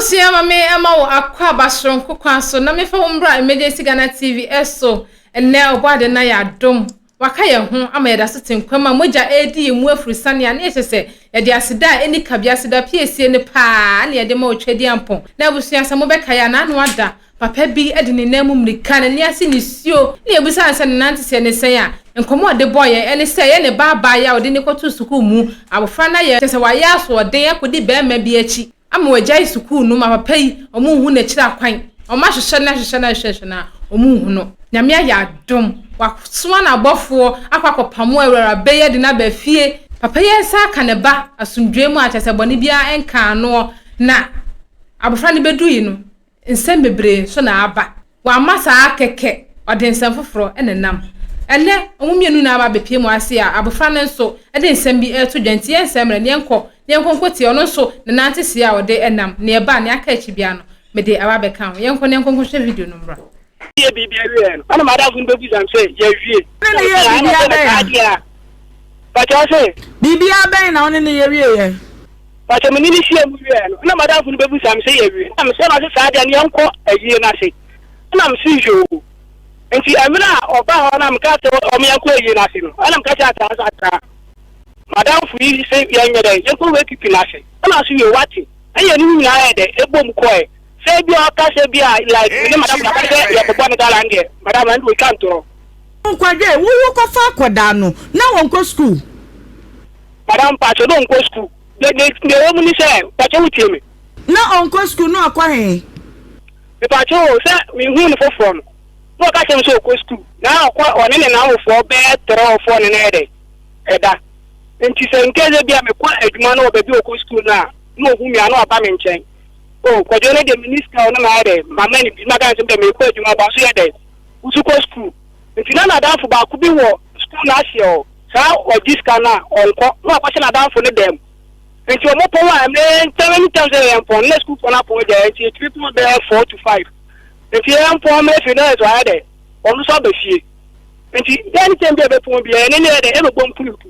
Abusua ma me ɛma wo akwaaba soronko kwan so na mefa wo mbra Emergency Ghana TV ɛso ɛnɛ Ɔbɔade no ayɛ adom waka yɛn ho ama yɛda so te nkwa mu a mogya ɛredi yɛn mu afurusane a ne yɛhyɛ sɛ yɛde aseda a ɛnni kabea aseda piesie no paa ne yɛde ma Otwadiampɔn na abusua sɛ mobɛkae a n'ano ada Papa bi de ne nan mu mmirika, n'ani ase nisuo, na yɛbisaa no sɛ ne nanteseɛ ne sɛn a, nkɔmmɔ a ɔde bɔɔ yɛn ne sɛ ɛyɛ ne ba abaayewa a ɔde no kɔtoo sukuu mu. Abɔfra no ayɛ kyerɛ sɛ wayɛ asoɔden akɔdi barima bi akyi ama wagyae sukuu no ma papa yi wɔnhu n'akyiri akwan. Wɔahwehwɛ no ahwehwɛ no ahwehwɛ no a wɔnhu no. Nyame ayɛ adom, wasoma n'abɔfoɔ akɔ akɔpamo awuraba yi de no aba fie. Papa yi nsa aka ne ba asomdwoeɛ mu a kyerɛ sɛ bɔne biara nkaa noɔ. Na abɔfra no bɛduui no, Nsɛm bebree nso na aba. Wamma saa kɛkɛ, ɔde nsɛm foforɔ na ɛnam. Ɛnnɛ, wɔn mmienu nyinaa aba abɛpue mu ase a abɔfra no nso de nsɛm bi reto dwa. Nti yɛnsɛe mmerɛ na yɛnkɔ na yɛnkɔ nkɔtie ɔno nso ne nanteseɛ a ɔde nam. Nea ɛba a, nea aka akyi biara no, mede aba abɛka ho. Yɛnkɔ na yɛnkɔ nkɔhwɛ video no mmra. Yɛ biribi awieɛ no, ɛna m'adamfo no bɛbisa me sɛ, Yɛawie? Wo ne no yɛɛ biribiara bɛn a? Pakyɛ ɔse? Biribiara bɛn na wo ne no yɛ wieeɛ? Pakyɛ me ne no hyiaa mu wieɛ no, ɛna m'adamfo no bɛbisaa me sɛ yɛawie? Ɛna mesɛ na ɔse saa deɛ no yɛnkɔ ayie no ase. Ɛna mese yoo. Nti mmerɛ a ɔbaa hɔ na mekaa sɛ ɔmo yɛnkɔ ayie no ase no, ɛna meka kyerɛɛ Ataa sɛ Ataa, m'adamfo yi se yɛnyɛ dɛn, yɛnkɔ wakekeeping no ase. Ɛna ɔse yoo wate. Ɛna yɛne no nyinaa yɛɛ dɛn, ɛbom kɔɛ. Sɛ ebia ɔka sɛ bi a like me ne m'adamfo no akɔyɛ sɛ yɛkɔbɔ ne gala no deɛ, madam ɛno deɛ ɔtwa ntorɔ. Kwadwo, wo wo kɔfa akɔdaa no na wɔnkɔ sukuu? Madam mpakyɛ na ɔnkɔ sukuu. Deɛ deɛ deɛ ɛwɔ mu ne sɛ mpakyɛ wo tie me. Na ɔnkɔ sukuu na ɔkɔ he? Mepakyɛ o sɛ me huu no foforɔ no na ɔka kyerɛ me sɛ ɔkɔ sukuu na ɔkɔ ɔne ne namfofoɔ bɛyɛ three or four ne na ɛyɛ dɛ ɛda nti sɛ nkɛ sɛ bia mekɔ adwuma no wɔ baabi a ɔkɔ sukuu no a na ɔhu me a na waba me nkyɛn o kwadwo no deɛ menni sika o na mayɛ dɛ mama no bi na maka no sɛ mekɔ adwuma ba so yɛ dɛ wo so kɔ sukuu nti na nadamfo baako bi wɔ sukuu no aseɛ hɔ Saa ɔgye sika no a, ɔnkɔ na wakɔhyɛ n'adamfo no dan mu. Nti wɔn pɔn a, mmerɛ ntɛm anytime sɛ yɛn pɔn, na sukuufoɔ no apɔn gyae, nti yɛtumi pɔn bɛyɛ 4 to 5. Nti yɛn pɔn mmerɛ fie na yɛ sɛ wayɛ dɛ, ɔno nso aba fie. Nti dɛ anytime bi a yɛbɛpɔn biara, yɛne no yɛ dɛ, yɛbɛbɔ mpunimpu.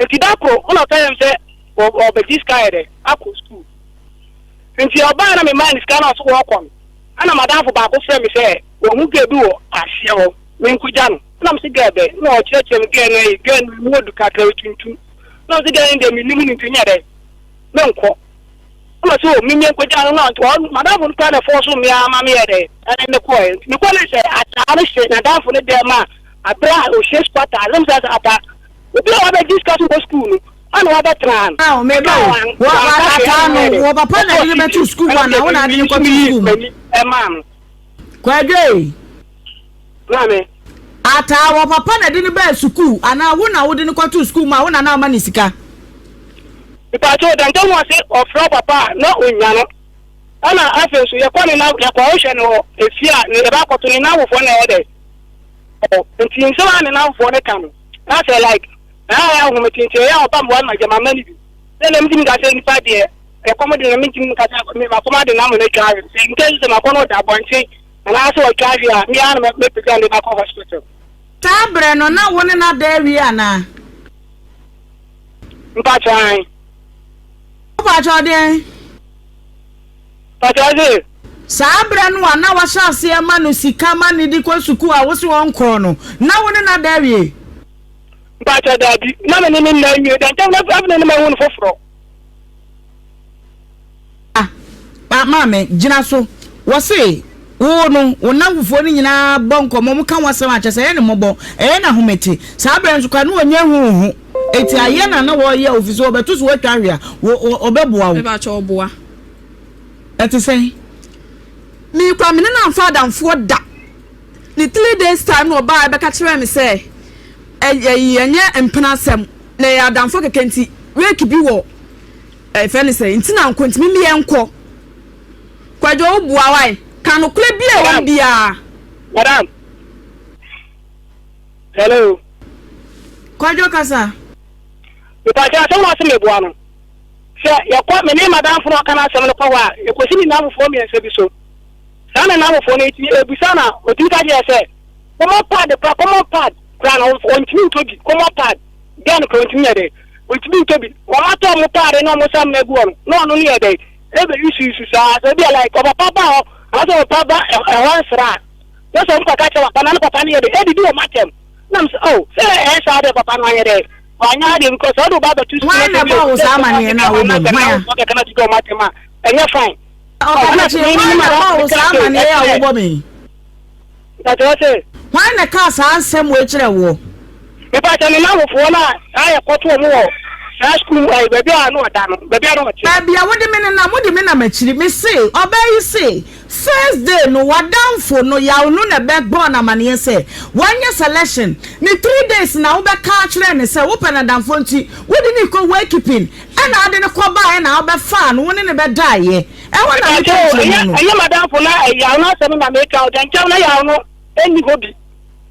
Nti da koro, ɔna ɔka kyerɛ me sɛ ɔbɛgye sika ayɛ dɛ, akɔ sukuu. Nti ɔbaa na memaa no sika na ɔso wɔɔkɔ no, ɛna m'adamfo baako frɛ me sɛ wahu girl bi wɔ aseɛ hɔ, menkɔgya no. Ɛna mese girl bɛn? Ɛna ɔkyerɛkyerɛ me girl no ayi, girl no mu odu kakra, ɔtuntum. Ɛna mese girl no deɛ mennim no nti nyɛ dɛn, menkɔ. Ɛna ɔse o menyɛ nkɔgya no na ɔno madamfo no koraa na ɛfɔɔso me ara ma meyɛ dɛn, ɛne no kɔɛ. Nti mekɔ no sɛ ataa no hyɛ n'adamfo no dɛm a aberɛ a ɔhyɛ sukuu ataa no, na mesɛ ataa obi a wabɛgye sika so wɔ sukuu no ana wabɛtena ha no. Ah, meba o, wɔ ataa no, wɔ papa na ɛde no bɛto sukuu mu anaa wo na ade no kɔto sukuu mu? Ɛmaa no. Kwadwo e. Maame. Ataa, wɔ papa na ɛde no baa sukuu anaa wo na wode no kɔtoo sukuu mu a wo na na woma no sika? Mepaakyɛw, dɛn nti na ɔse ɔfrɛ wo papa a na onnya no? Ɛna afei nso yɛkɔ ne na yɛkɔ hwehwɛ no wɔ efie a ne yɛba akɔto ne n'awofoɔ na ɛyɛ dɛ ɔ nti nsɛm a ne n'awofoɔ no ka no na sɛ like na ayɛ ahomete nti ɛyɛ a ɔba mmoa no ma gyama ma no bi sɛ na mentumi nka sɛ nipa deɛ ɛkɔm de na mentumi nka sɛ makɔm ade na ama no atwa awe sɛ nkɛ sɛ makɔ no ɔda abɔnten Anaasɛ ɔtwa hwe a, me ara na mɛpagya no de no akɔ hospital. Saa berɛ no, na wo ne no ada awie anaa? Mpakyɛ ae. Wopakyɛ deɛn? Mpakyɛ ɔse. Saa berɛ no a na wahyɛ aseɛ ma no sika ma no de kɔ sukuu a wose ɔnkɔɔ no, na wo ne no ada awie? Mpakyɛ daabi, na me ne no nna nwie da, nkyɛ afei na mahu no foforɔ. Ah, maame, gyina so. Wɔse, wo no, wo nnamfofoɔ no nyinaa bɔ nkɔmmɔ, wɔka ho asɛm a, kyerɛ sɛ ɛyɛ no mmɔbɔ, ɛyɛ no ahomete. Saa berɛ nso koraa, na wɔnnya nhu wo ho. Enti ayɛ na na wɔreyɛ wo, ɛfiri sɛ wɔbɛto so wɔatwa ahwe a, wɔ, wɔ, wɔbɛboa wo. Mepakyɛ ɔboa. Ɛte sɛn? Me koraa me ne no amfa adamfoɔ da. Ne 3 days time na ɔbaa bɛka kyerɛɛ me sɛ ɛyi ɛnyɛ mpena asɛm na ɛyɛ adamfoɔ kɛkɛ nti wake bi wɔ ɛfɛ ne sɛ nti na nkɔ nti me meɛ nkɔ. Kwadwo wo boa wae ka nokorɛ bi a ɛwɔ mu biara. Madam. Hello. Kwadwo kasa. Mepakyɛ asɛm a ɔse meboa no. Sɛ yɛkɔ me ne madamfo no ɔka n'asɛm no kɔ hɔ a, yɛkɔsi ne nnamfofoɔ mmiɛnsa bi so. Saa ne nnamfofoɔ no nti ebisa na ɔtumi ka kyerɛ sɛ common pad kora common pad kora na ɔntumi ntɔ bi common pad gɛn kora ɔntumi yɛ dɛ ɔntumi ntɔ bi. Wɔn atɔ ɔmo pad na ɔmo sam na agu hɔ no na ɔno no yɛ dɛ. Ɛbɛyusuusu saa sɛ ebi a like ɔpapa ba hɔ anaasɛ ɔpapa ba ɛhɔ nsra a na sɛ ɔmo kɔka kyerɛ papa na ne papa no yɛ dɛ ɛdidi wɔn atɛm na mo sɛ oh sɛ ɛyɛ saa deɛ papa no anyɛ dɛ wanyɛ adeɛ because ɔde wo ba abɛto sukuu Hwan na ɛbɔɔ wo saa amaneɛ no a wobɔ no? Hwan a? Ɔkɛkɛ na didi wɔn atɛm a ɛnyɛ fine. Ɔkatakyie, hwan na ɛbɔɔ wo saa amaneɛ a wobɔ me yi? Mpakyɛ wo se. Hwan na ɛkaa saa nsɛm wei kyerɛɛ woɔ? Mepakyɛ me nnamfofoɔ no a a yɛkɔto wɔn wɔ saa sukuu mu ɛyi baabi a na ɔda no baabi a na ɔte. Baabi a wode me nenam wode me nam akyiri me se ɔbaa yi se first day no w'adamfo no yaw no na ɛbɛbɔɔ no amaneɛ sɛ wanya selection ne 3 days na wobɛka akyerɛ no sɛ wopɛ no adamfoɔ nti wode no rekɔ wakeeping ɛna wode no kɔbaeɛ na wobɛfaa no wo ne no bɛdaeɛ Ɛhɔ na meka nkyerɛ mu no. Ɛnyɛ m'adamfo na yaw no asɛm na meka o, dɛnkyɛm na yaw no nni hɔ bi.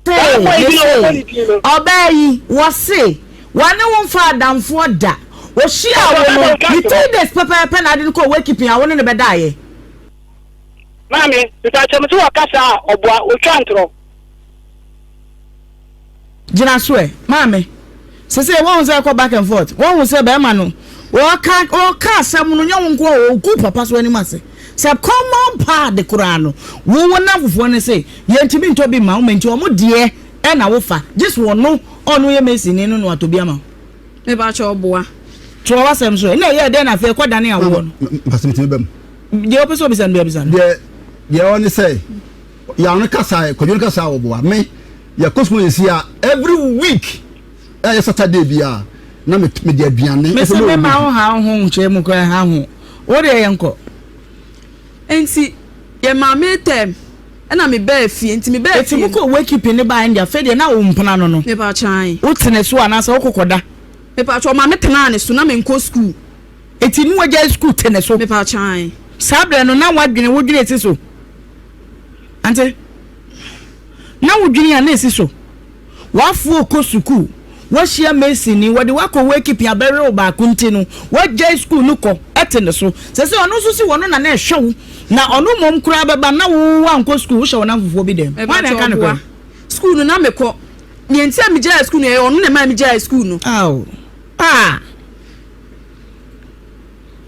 Se, mese, ɔbaa yi, wɔse, wɔne wo mfa adamfoɔ da. Ɔhyiaa wo no, ne 3 days pɛpɛɛpɛ na ade no kɔɔ wakeeping a wo ne no bɛdaeɛ. Maame, mepakyɛ mese wɔkasa a ɔboa, ɔtwa ntorɔ. Gyina so ɛ, maame. Sesei woahu sɛ ɛkɔ back and forth. Woahu sɛ bɛrima no, ɔka ɔka asɛm no nyɛ wo nko a ɔgu papa so anim ase. Sɛ common pad koraa no, wo wo nnamfofoɔ no se yɛntumi ntɔ bi mma wo ma nti wɔn deɛ ɛna wofa. Gye so ɔno ɔno yɛ masonni no na watɔ bi ama wo. Mepakyɛ ɔboa. Toa w'asɛm so ɛ. Nna ɛyɛɛ dɛn na afei ɛkɔ dane awoɔ no? Mpasɛ metumi ba mu. Deɛ wopɛ sɛ obisa no bia bisa no. Deɛ deɛ ɛwɔ ne sɛ yaw no kasa kwadwo no kasa ɔboa me yɛkɔ sukuu yɛsi a every week ɛyɛ Saturday bi a na me me de aduane. Mese me ma wo ha wo ho nkyɛn mu koraa ha ho wo deɛ yɛn kɔ. Nti yɛ maame tɛm ɛna me bɛɛ fie nti me bɛɛ fie. Eti mo kɔ wakeeping ne baa India afei deɛ na wo mpena no no. Mepa kyan. Wo tene so anaasɛ wo kɔkɔ da. Mepa kyɛw ɔma me tenaa ne so na me nkɔ school. Eti ne wagyae school te ne so. Mepa kyan. Saa berɛ no na wadwene wo dwene esi so ante na wo dwene a na esi so wafoɔ kɔ sukuu wahyia mason ni wɔde wakɔ wakeeping abɛwe wo baako nti no wagyae sukuu no kɔ ɛte ne so sɛ sɛ ɔno nso si wɔno na na ɛhwɛ wo na ɔno mmom koraa bɛba na wo wankɔ sukuu wohyɛ wɔn afofoɔ bi dɛm hwan na ɛka no korɛ. Sukuu no na mekɔ deɛ nti a megyae sukuu no ɛyɛ ɔno na ɛmaa megyae sukuu no. Aw ah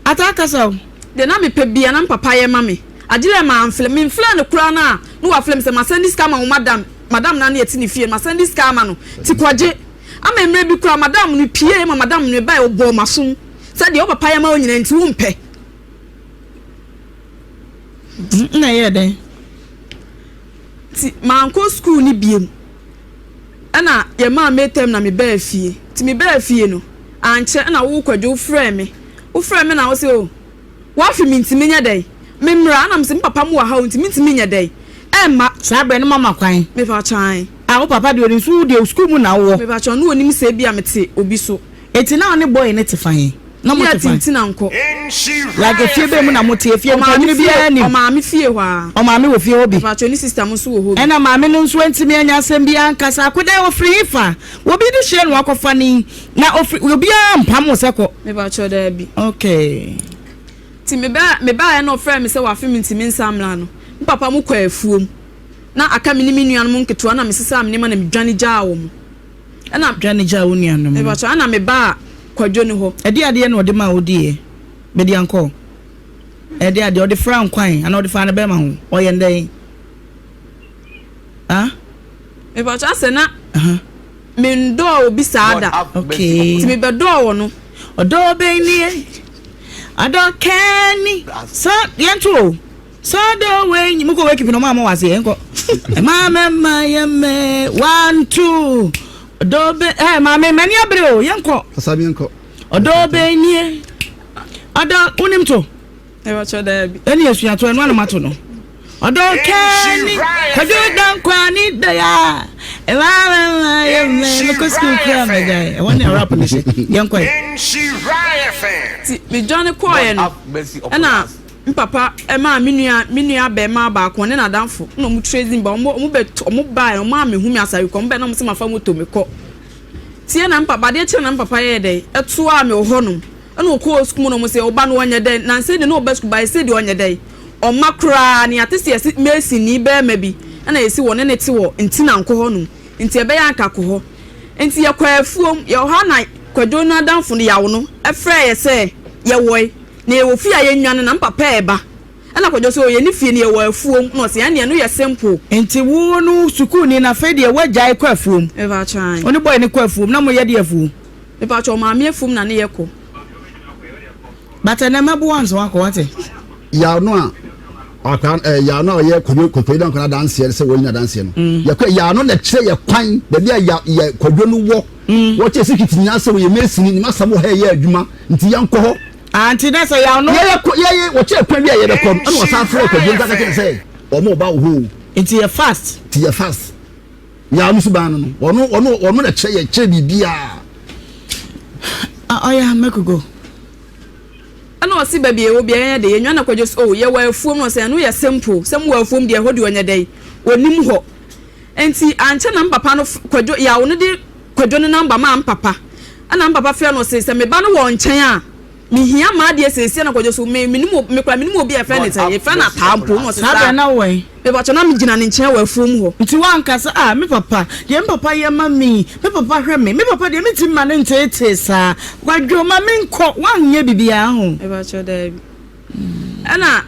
Ataa kasa o. Deɛ na mepɛ bia na me papa yɛ ma me. Agyelɛ manflɛ, menflɛɛ no koraa no a na waflɛ me sɛ masɛnde sika ama wo madam, madam no a na yɛte ne fie no masɛnde sika ama no nti kɔgye. Ama mmerɛ bi koraa madam no pieeɛ ma madam no baeɛ ɔbɔɔ m'asom sɛ deɛ wo papa yɛ ma wo nyinaa nti wompɛ. Nna ɛyɛɛ dɛn? Nti mankɔ sukuu no biom. Ɛna yɛmaa me term na mebaa fie. Nti mebaa fie no, ankyɛ ɛna wo Kwadwo wofrɛɛ me. Wofrɛɛ me na wose oh, woafe me nti menyɛ dɛn? Memmra. Ɛna mese me papa mo wɔ ha o nti mentumi nyɛ dɛn? Ɛmma. Saa berɛ no mama kwan. Mepakyɛ ae. Ah wo papa deɛ onim so wo deɛ sukuu mu na wowɔ. Mepakyɛ ɔno onim sɛ ebia mete obi so. Eti na ɔne boy no te fa he? Na mo te fa he? Like efie bɛn mu na mo te? Efie mpanyin biara nim. Ɔmaame fie hɔ ara. Ɔmaame wɔ fie hɔ bi. Mepakyɛ ne sister mo nso wɔ hɔ bi. Ɛna maame no nso antumi anya asɛm biara ankasa. Akoda ofiri he fa? Obi de hyɛ no akɔfa no yi na ofiri obiara mpam wo sɛ kɔ. Mepakyɛ daabi. Okay. Nti me ba me baeɛ na ɔfrɛɛ me sɛ wafe me nti me nsa mmra no, me papa mo kɔɔ afuom na aka me ne me nuanom nketewa na mesesaa me nneɛma na medwane gyaa wɔn. Ɛna. Dwane gyaa wo nuanom no. Mepakyɛw, ɛna me baa Kwadwo no hɔ. Ɛdeɛ adeɛ na ɔde maa wo diiɛ? Bediankɔ. Ɛdeɛ adeɛ, ɔde fraa nkwan anaa ɔde faa ne bɛɛma ho? Ɔyɛ no dɛn? Ah? Mepakyɛw, asɛ na me ndɔɔ obi saa da. Okay. Nti me bɛ dɔɔ wɔ no. Ɔdɔ bɛn nie? Ɔdɔ kɛni. Sa, yɛnto o. Sado wei mo kɔ wake pin ɔmo a mo wɔ aseɛ nkɔ ɛma mɛ ma yɛ mɛ one two ɔdɔ bɛ ɛ maame mɛni abere o yɛn kɔ Kasa mi nkɔ. ɔdɔ bɛ nie ɔdɔ wonim to Mepakyɛw, daabi. ɛne esua to ɛno anam ato no ɔdɔ kɛni kwadwo dankwa ne daya ɛma mɛ ma yɛ mɛ mekɔ sukuu kura mɛ gya ɛwɔ ne rap ne hyɛ yɛn kɔ yɛ. Nti medwane kɔɔɛ no, ɛna me papa maa me nua me nua abarimaa baako ɔne n'adamfo na wɔn trace me ba wɔn wɔn bɛ wɔn baeɛ wɔn a mehu me asare kɔ wɔn bɛ na wɔn sɛ mafa moto mekɔ tie na me papa adeɛ kyerɛ na me papa yɛɛ dɛn ɛtoaa me wɔ hɔnom ɛna ɔkɔɔ sukuu mu na wɔn sɛ ɔba no ɔnyɛ dɛn na nsɛ deɛ na ɔba sukuu ba ɛsɛ deɛ ɔnyɛ dɛn ɔma koraa ne ate sɛ yɛsi mason ni bɛrima bi ɛna yɛsi wɔ ne ne te wɔ ntina nkɔ hɔnom nti ɛbɛyɛ anka kɔ hɔ nti yɛkɔ afuom yɛwɔ hɔ na Kwadwo no adamfo no yaw no ɛfrɛ yɛ sɛ yɛwɔe. Na yɛwɔ fie a yɛnnwane na me papa reba. Ɛna Kwadwo se, oh yɛnni fie no yɛwɔ afuom. Ɛna ɔse, ɛnneɛ ɛno yɛ simple. Nti wo no sukuuni no afei deɛ woagyae kɔ afuom? Mepakyɛ ae. Wo ne boy no kɔ afuom na moyɛ deɛ afuom? Mepakyɛ ɔmaame afuom na ne yɛkɔ. But ɛnɛ mɛbo wo ansa woakɔ wate. Yaw no a akwadaa ɛɛ yaw no a ɔyɛ kwadwo kwadwo dankwa n'adanseɛ sɛ wɔyi n'adanseɛ no mm. yɛkɔ yaw no na kyerɛ yɛ kwan baabi a ya yɛ kwadwo no wɔ mm. wɔkyɛ sikiti nyinaa sɛ wɔyɛ mesini ne masam wɔ ha yɛ adwuma nti yɛnkɔ hɔ. Ah, nti na sɛ yaw no. Yɛyɛ kɔ yɛyɛ wɔkyerɛ kwan bi a yɛbɛkɔ no ɛna wɔsan frɛ kwadwo nsa kakyɛ sɛ wɔn ba wɔ hɔ o. Nti yɛ fast. Nti yɛ fast. Yaw no suban no no ɔno ɔno ɔno na kyerɛ yɛ kyerɛ biribiara. Ɔyɛ mɛkogo. Ɛna ɔse baabi a yɛwɔ biara yɛnyɛ dɛ yɛnwa na kwadwo se oh yɛwɔ afuom na ɔse ɛno yɛ simple sɛ mowɔ afuom deɛ ɛhɔ deɛ ɔnyɛ dɛn ɔnim hɔ nti ankyɛ na me papa no kwadwo yaw no de kwadwo no number maa me papa ɛna me papa frɛ no ɔse sɛ me ba no wɔ nkyɛn a mehia m'adeɛ seesia na kwadwo so me menim me kora menim obi a yɛfrɛ ne sɛ yɛfrɛ no ataa mpo na ɔse saa berɛ na wɔ he? Mepakyɛ na megyina ne nkyɛn wɔ afuom hɔ. Nti woanka sɛ, Ah, me papa, deɛ me papa yɛ ma me yi, me papa hwɛ me, me papa deɛ mentumi mma no nteetee saa. Kwadwo, ma menkɔ, woanyɛ biribiara ho. Mepakyɛ daabi. Ɛna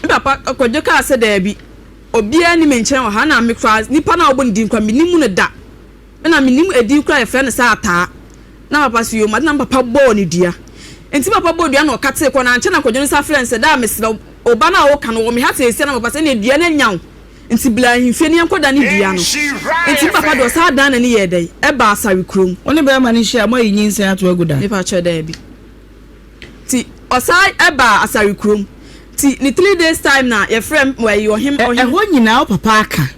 me papa, Kwadwo kaa sɛ daabi, obiara nni me nkyɛn wɔ ha, ɛna me koraa, nipa no a wobɔ ne din koraa, mennim no da. Ɛna mennim edin koraa a yɛfrɛ no sɛ Ataa. Na papa se yoo mate na me papa bɔɔ no dua. Nti me papa bɔɔ dua na ɔkatee kɔ na ankyɛ na Kwadwo no san frɛɛ no sɛ daa mesrɛ wo, wo ba no a woka no wɔ me ha seesia na papa se ɛneɛ dua no anya wo nti bla ahemfie na yɛnkɔ dane dua no. Nti me papa deɛ ɔsan dan n'ani yɛɛ dɛn ɛbaa Asare kurom. Wo ne bɛɛma no hyia a moayi nyinsɛn ato agu da? Mepakyɛw daabi. Nti ɔsan baa Asare kurom. Nti ne 3 days time na yɛfrɛ me ɛyi ɔhem ɔhem. Ɛhɔ nyinaa wo papa aka.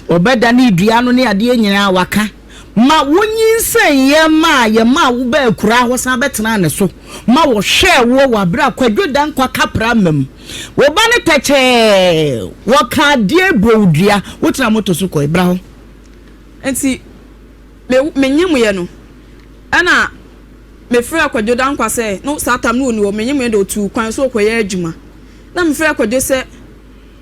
Ɔbɛdane dua no ne adeɛ nyinaa waka. Ma wonyinsɛn yɛ maa yɛmaa wo baa akuraa hɔ san bɛtenaa ne so ma wɔhwɛɛ woɔ wɔ aberɛ a Kwadwo Dankwa Kapra mma mu. Wo ba no tɛkyɛɛ, wɔkaa adeɛ bɔɔ wo dua, wotenaa moto so kɔe. Bra hɔ. Nti me menyemeɛ no ɛna mefrɛɛ Kwadwo Dankwa sɛ no saa tam no ɔnni hɔ, menyemeɛ deɛ ɔtuu kwan sɛ ɔkɔyɛ adwuma. Na mefrɛɛ Kwadwo sɛ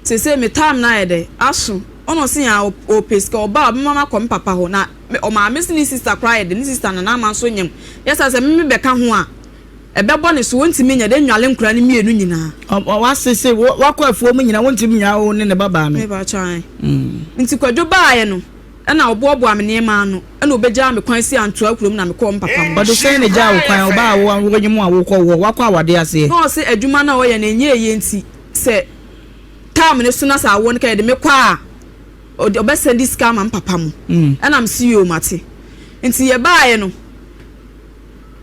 Seesei me time no ayɛ dɛ? Aso. Ɔna ɔse aa ɔpɛ sika, ɔba a ɔbɛma makɔ me papa hɔ na ɔmaame se ne sister koraa ayɛ dɛ, ne sister Nana Ama nso nyem, yɛ saa sɛ me mebɛka ho a ɛbɛbɔ ne so, ɔntumi nyɛ dɛ nnwale nkora no mmienu nyinaa. Wase se wakɔ afuo mu nyinaa wontumi nnwale wo ne ne babaa no. Mepakyɛw ae. Nti Kwadwo baeɛ no ɛna ɔboaboa me nneɛma ano ɛna ɔbɛgyaa me kwan si Antoa kurom na mekɔɔ me papa hɔ. Ɔde sɛn na egyaa wo kwan ɔbaa a wo wonyem a wokɔ wɔ wakɔ awadeɛ aseɛ. Na ɔse adwuma no a ɔyɛ no ɛnyɛ yie nti sɛ term no so na sɛ awoɔ no ka yɛde me kɔ a ɔde ɔbɛsɛnde sika ama me papa mo ɛna me se yoo mate nti yɛbaeɛ no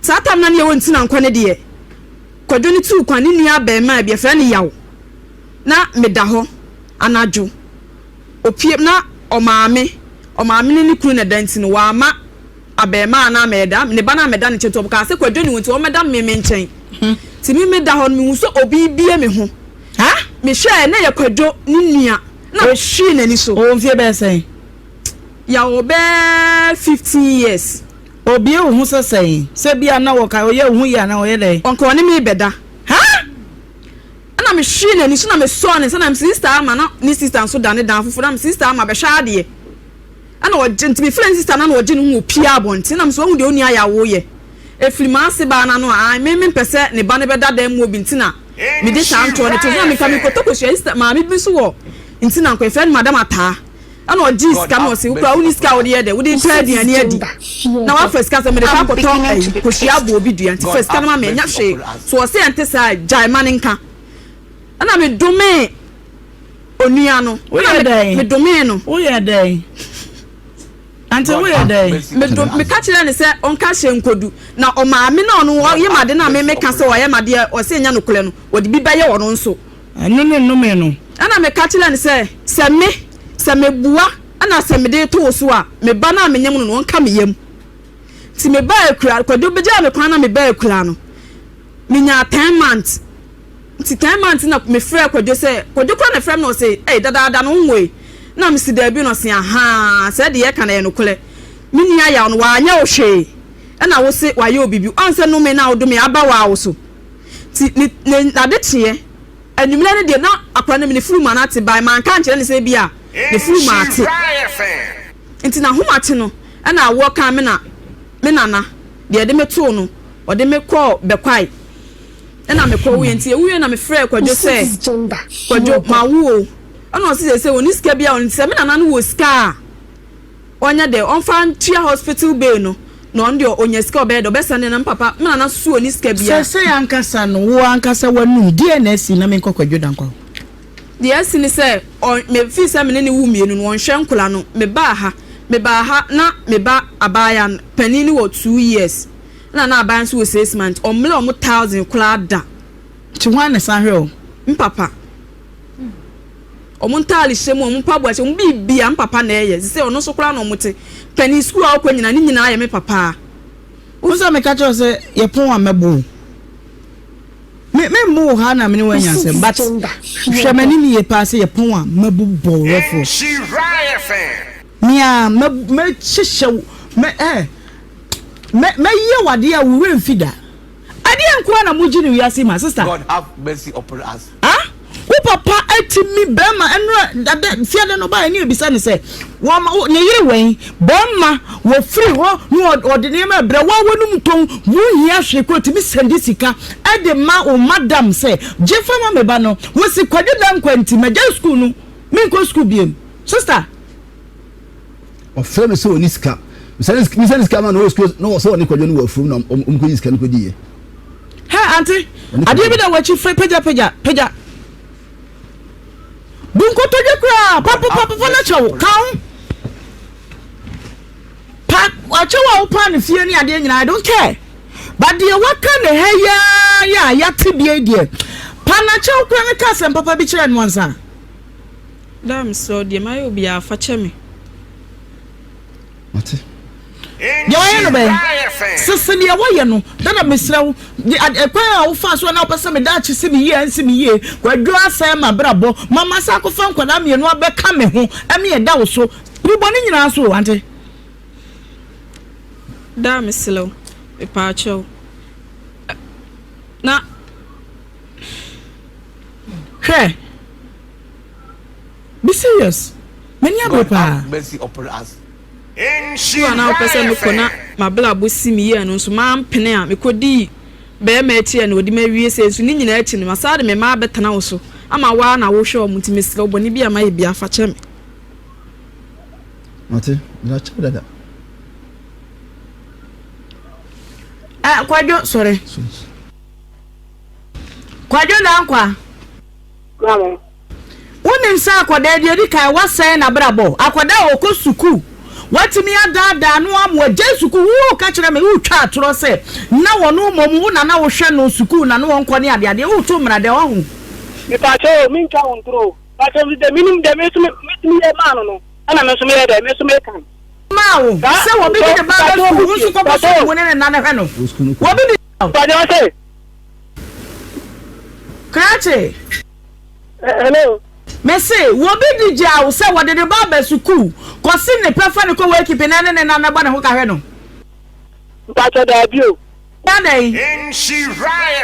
saa tam na ne yɛwɔ ntina nkɔ ne deɛ kwadwo no tuu kwan ne nua abɛɛmaa bi yɛfrɛ no yaw na meda hɔ anadwo opie na ɔmaame ɔmaame ne ne kunu na ɛda nti no wama abarimaa no ammɛda ne ba no ammɛda ne nkyɛn nti ɔkaa sɛ Kwadwo ne wo nti ɔmmɛda me me nkyɛn nti me meda hɔ no mehu sɛ obi rebue me ho mehwɛɛ na ɛyɛ Kwadwo ne nua na mehwee n'ani so. Ɔwɔ mfie bɛyɛ sɛn? Yɛwɔ bɛyɛ 15 years. Obue wo ho sɛ sɛn? Sɛ bi a na wɔka ɔyɛ wo ho yie anaa ɔyɛ dɛn? Ɔnka ɔne me rebɛda. Ɛna mehwee n'ani so na mesɔɔ ne nsa na me sister ama na ne sister nso da ne dan foforɔ na me sister ama bɛhwɛ adeɛ. Ɛna ɔgye nti mefrɛ ne sista no na ɔgye ne ho ɔpie abɔnten na mesɛ wahu deɛ onua yɛ a woyɛ ɛfiri m'ase baa no ano a ae me mempɛ sɛ ne ba no bɛda dan mu obi nti na mede saa ntoɔ no to so na meka mekɔtɔ kɔsua sista maame bi nso wɔ nti na nkɔ yɛfrɛ no madam ataa ɛna ɔgye sika na ɔse wokura wonni sika a wode yɛ dɛ wode tɔ aduane adi na wafa sika sɛ mede kɔ akɔtɔ ayi kɔsua abɔ obi dua nti fa sika no ma me ɛnyɛ hwee so ɔse ɛnte saa gyae ma ne nka ɛna medomee onua no. Woyɛ dɛn? Medomee no. Woyɛ dɛn? Ante woyɛ dɛn? Medo meka kyerɛɛ no sɛ ɔnka hyɛ nkodu na ɔmaa me na ɔno ɔyɛ m'ade no a me meka sɛ ɔyɛ m'adeɛ ɔsɛ ɛnyɛ nokorɛ no ɔde bi bɛyɛ ɔno nso. Ɛno ne nnome no. Ɛna meka kyerɛɛ no sɛ sɛ me sɛ mebua ɛna sɛ mede reto wo so a me ba no a menyem no no ɔnka me yam. Nti mebaa akura Kwadwo bɛgyaa me kwan na mebaa akura no menyaa ten months. Nti ten months na me frɛɛ Kwadwo sɛ, Kwadwo koraa na ɛfrɛ me na ɔse ei dadaada no wonwoe? Na me se daabi na ɔse ahaa sɛɛ deɛ yɛka no ɛyɛ nokorɛ me nua yaw no wanyɛ wo hwee ɛna wo se wayɛ wo biribi woahu sɛ nome no a wodome aba waa wo so nti ne ne nade kyeɛ anwummerɛ no deɛ na akwadaa no me ne furu ma no ate by manka ankyerɛ no sɛ bi a ne furu ma ate nti n'ahomakye no ɛna awoɔ kaa me na me nana deɛ ɛde me too no ɔde me kɔɔ bɛkwae. Ɛna mekɔ wuiɛ nti yɛwuiɛ na mefrɛɛ Kwadwo sɛ Kwadwo mawo o ɛna ɔse seesei ɔnni sika biara ɔno nti sɛ me nana no wɔ sika a ɔnyɛ dɛ ɔmfa ntua hospital bill no na ɔno deɛ ɔnya sika ɔbɛyɛ dɛ ɔbɛsɛnde na me papa me nana nso so ɔnni sika biara. Seesei ankasa no wo ankasa w'anum deɛn na asi na menkɔ Kwadwo Dankwa hɔ? Deɛ asi ne sɛ ɔ me firi sɛ me ne no wo mmienu no ɔnhwɛ nkwadaa no mebaa ha mebaa ha na me ba abaayewa no panin no wɔ 2 years Ɛna na aban nso wɔ 6 months ɔmmerɛ ɔmo 1000 koraa da. Nti hwan na ɛsan hwɛ wo? Me papa. Ɔmo ntaale hyɛ mu, ɔmo mpaboa hyɛ mu, ɔmo biribiara me papa na ɛyɛ. Sesei ɔno nso koraa na ɔmo te. Panin sukuu a ɔkɔ nyinaa ne nyinaa yɛ me papa. Wohu sɛ meka kyerɛ wo sɛ yɛpɔn a mɛbo wo. Me me mmo wo ha na me ne wo anya asɛm but hwɛ m'anim yie paa sɛ yɛpɔn a mɛbobɔ wo rɔfo. Me a mɛ mɛhyehyɛ wo mɛ eh mɛ mɛyɛ wo adeɛ a wo werɛ mfi da. Ɛdeɛn nko ara na mogye no wiase yi ma sister? God have mercy upon us. Ah wo papa atumi bɛrima ɛnora dada fiada no ɔbaeɛ ne ebisa ne sɛ wɔma wo ne yere wɛn bɛrima wɔfiri hɔ na ɔde nneɛma ɛbrɛ wo a wɔnum tɔn wo hia hwee koro tumi sɛnde sika ɛde ma wo madam sɛ gye fa ma me ba no wɔsi kwadwo da nkwa nti magya sukuu no menkɔ sukuu biem sister. Ɔfrɛ me sɛ ɔni sika mesane sika ma no wɔ sukuu na ɔsɛ ɔne kwadwo no wɔ afuom na ɔmkɔyi sika no kɔdiiɛ. Hɛ ante, adeɛ bi da w'akyi fɛ pagya pagya pagya. Bu nkotodwe koraa papapapa na kyɛw ka ho. Pa akyɛw a wopaa ne fie ne adeɛ nyinaa I don't care. But deɛ waka ne ha yi ara yɛ a yɛate bie deɛ pa n'akyɛw koraa ne ka asɛm papa bi kyerɛ no ansa. Daa mesrɛ wo deɛ mayɛ obiara fa kyɛ me. Mate. Deɛ wayɛ no bɛn? Sese deɛ wayɛ no. Dada mesrɛ wo, ɛkwan a wofaa so a na wopɛ sɛ me daakye si me yie ansi me yie. Kwadwo asɛe m'abrabɔ. Ma masan akɔfa nkwadaa mmienu abɛka me ho ɛme ɛda wo so. Bobɔ ne nyinaa so o, ante? Daa mesrɛ wo, mepaakyɛw. Na. Hwɛ. Be serious. M'ani abere God paa. have mercy upon us. Sukuu a na wopɛ sɛ mekɔ na m'abrabɔ si me yie no nso mampene a mekɔdii barima akyi a na ɔde me awie sei nso ne nyinaa akyi no masan de me mma abɛtena wo so ama wo ara na wohwɛ wɔn nti mesrɛ wo bɔne bi a mayɛ biara fa kyɛ me. Mate, mede akyɛ wo dada. Eh, Kwadwo, sɔre. Kwadwo Dankwa. Maame. Wonim sɛ akwadaa deɛ edi kan wasɛe n'abrabɔ. Akwadaa a ɔkɔ sukuu, watumi adaadaa no ama wagyae sukuu. Woreka kyerɛ me, woretwa atorɔ sɛ na wɔn mmom wo na na wohwɛ no sukuu na ne wɔn kɔ ne adeadeɛ. Woreto mmara dɛ, wahu. Mepaakyɛw o, mentwa wo ntoro o. Mepaakyɛw, me deɛ menim deɛ me nso metumi yɛ maa no no, ɛna me nso meyɛ dɛ, me nso meka no. Maa wo sɛ wɔbi de ne ba ba sukuu, wo nso kɔkɔ sukuu mu ne ne nna no hwɛ no. Wɔbi de. Mepaakyɛw ɔse. Krakye. Hello. Mese, wɔbi de gyaa wo sɛ wɔde ne ba aba sukuu, kɔse ne pɛ fa no kɔ wakekeeping na ne ne nna no bɔ ne ho ka hwɛ no. Mpakyɛ daabi o. Adɛn?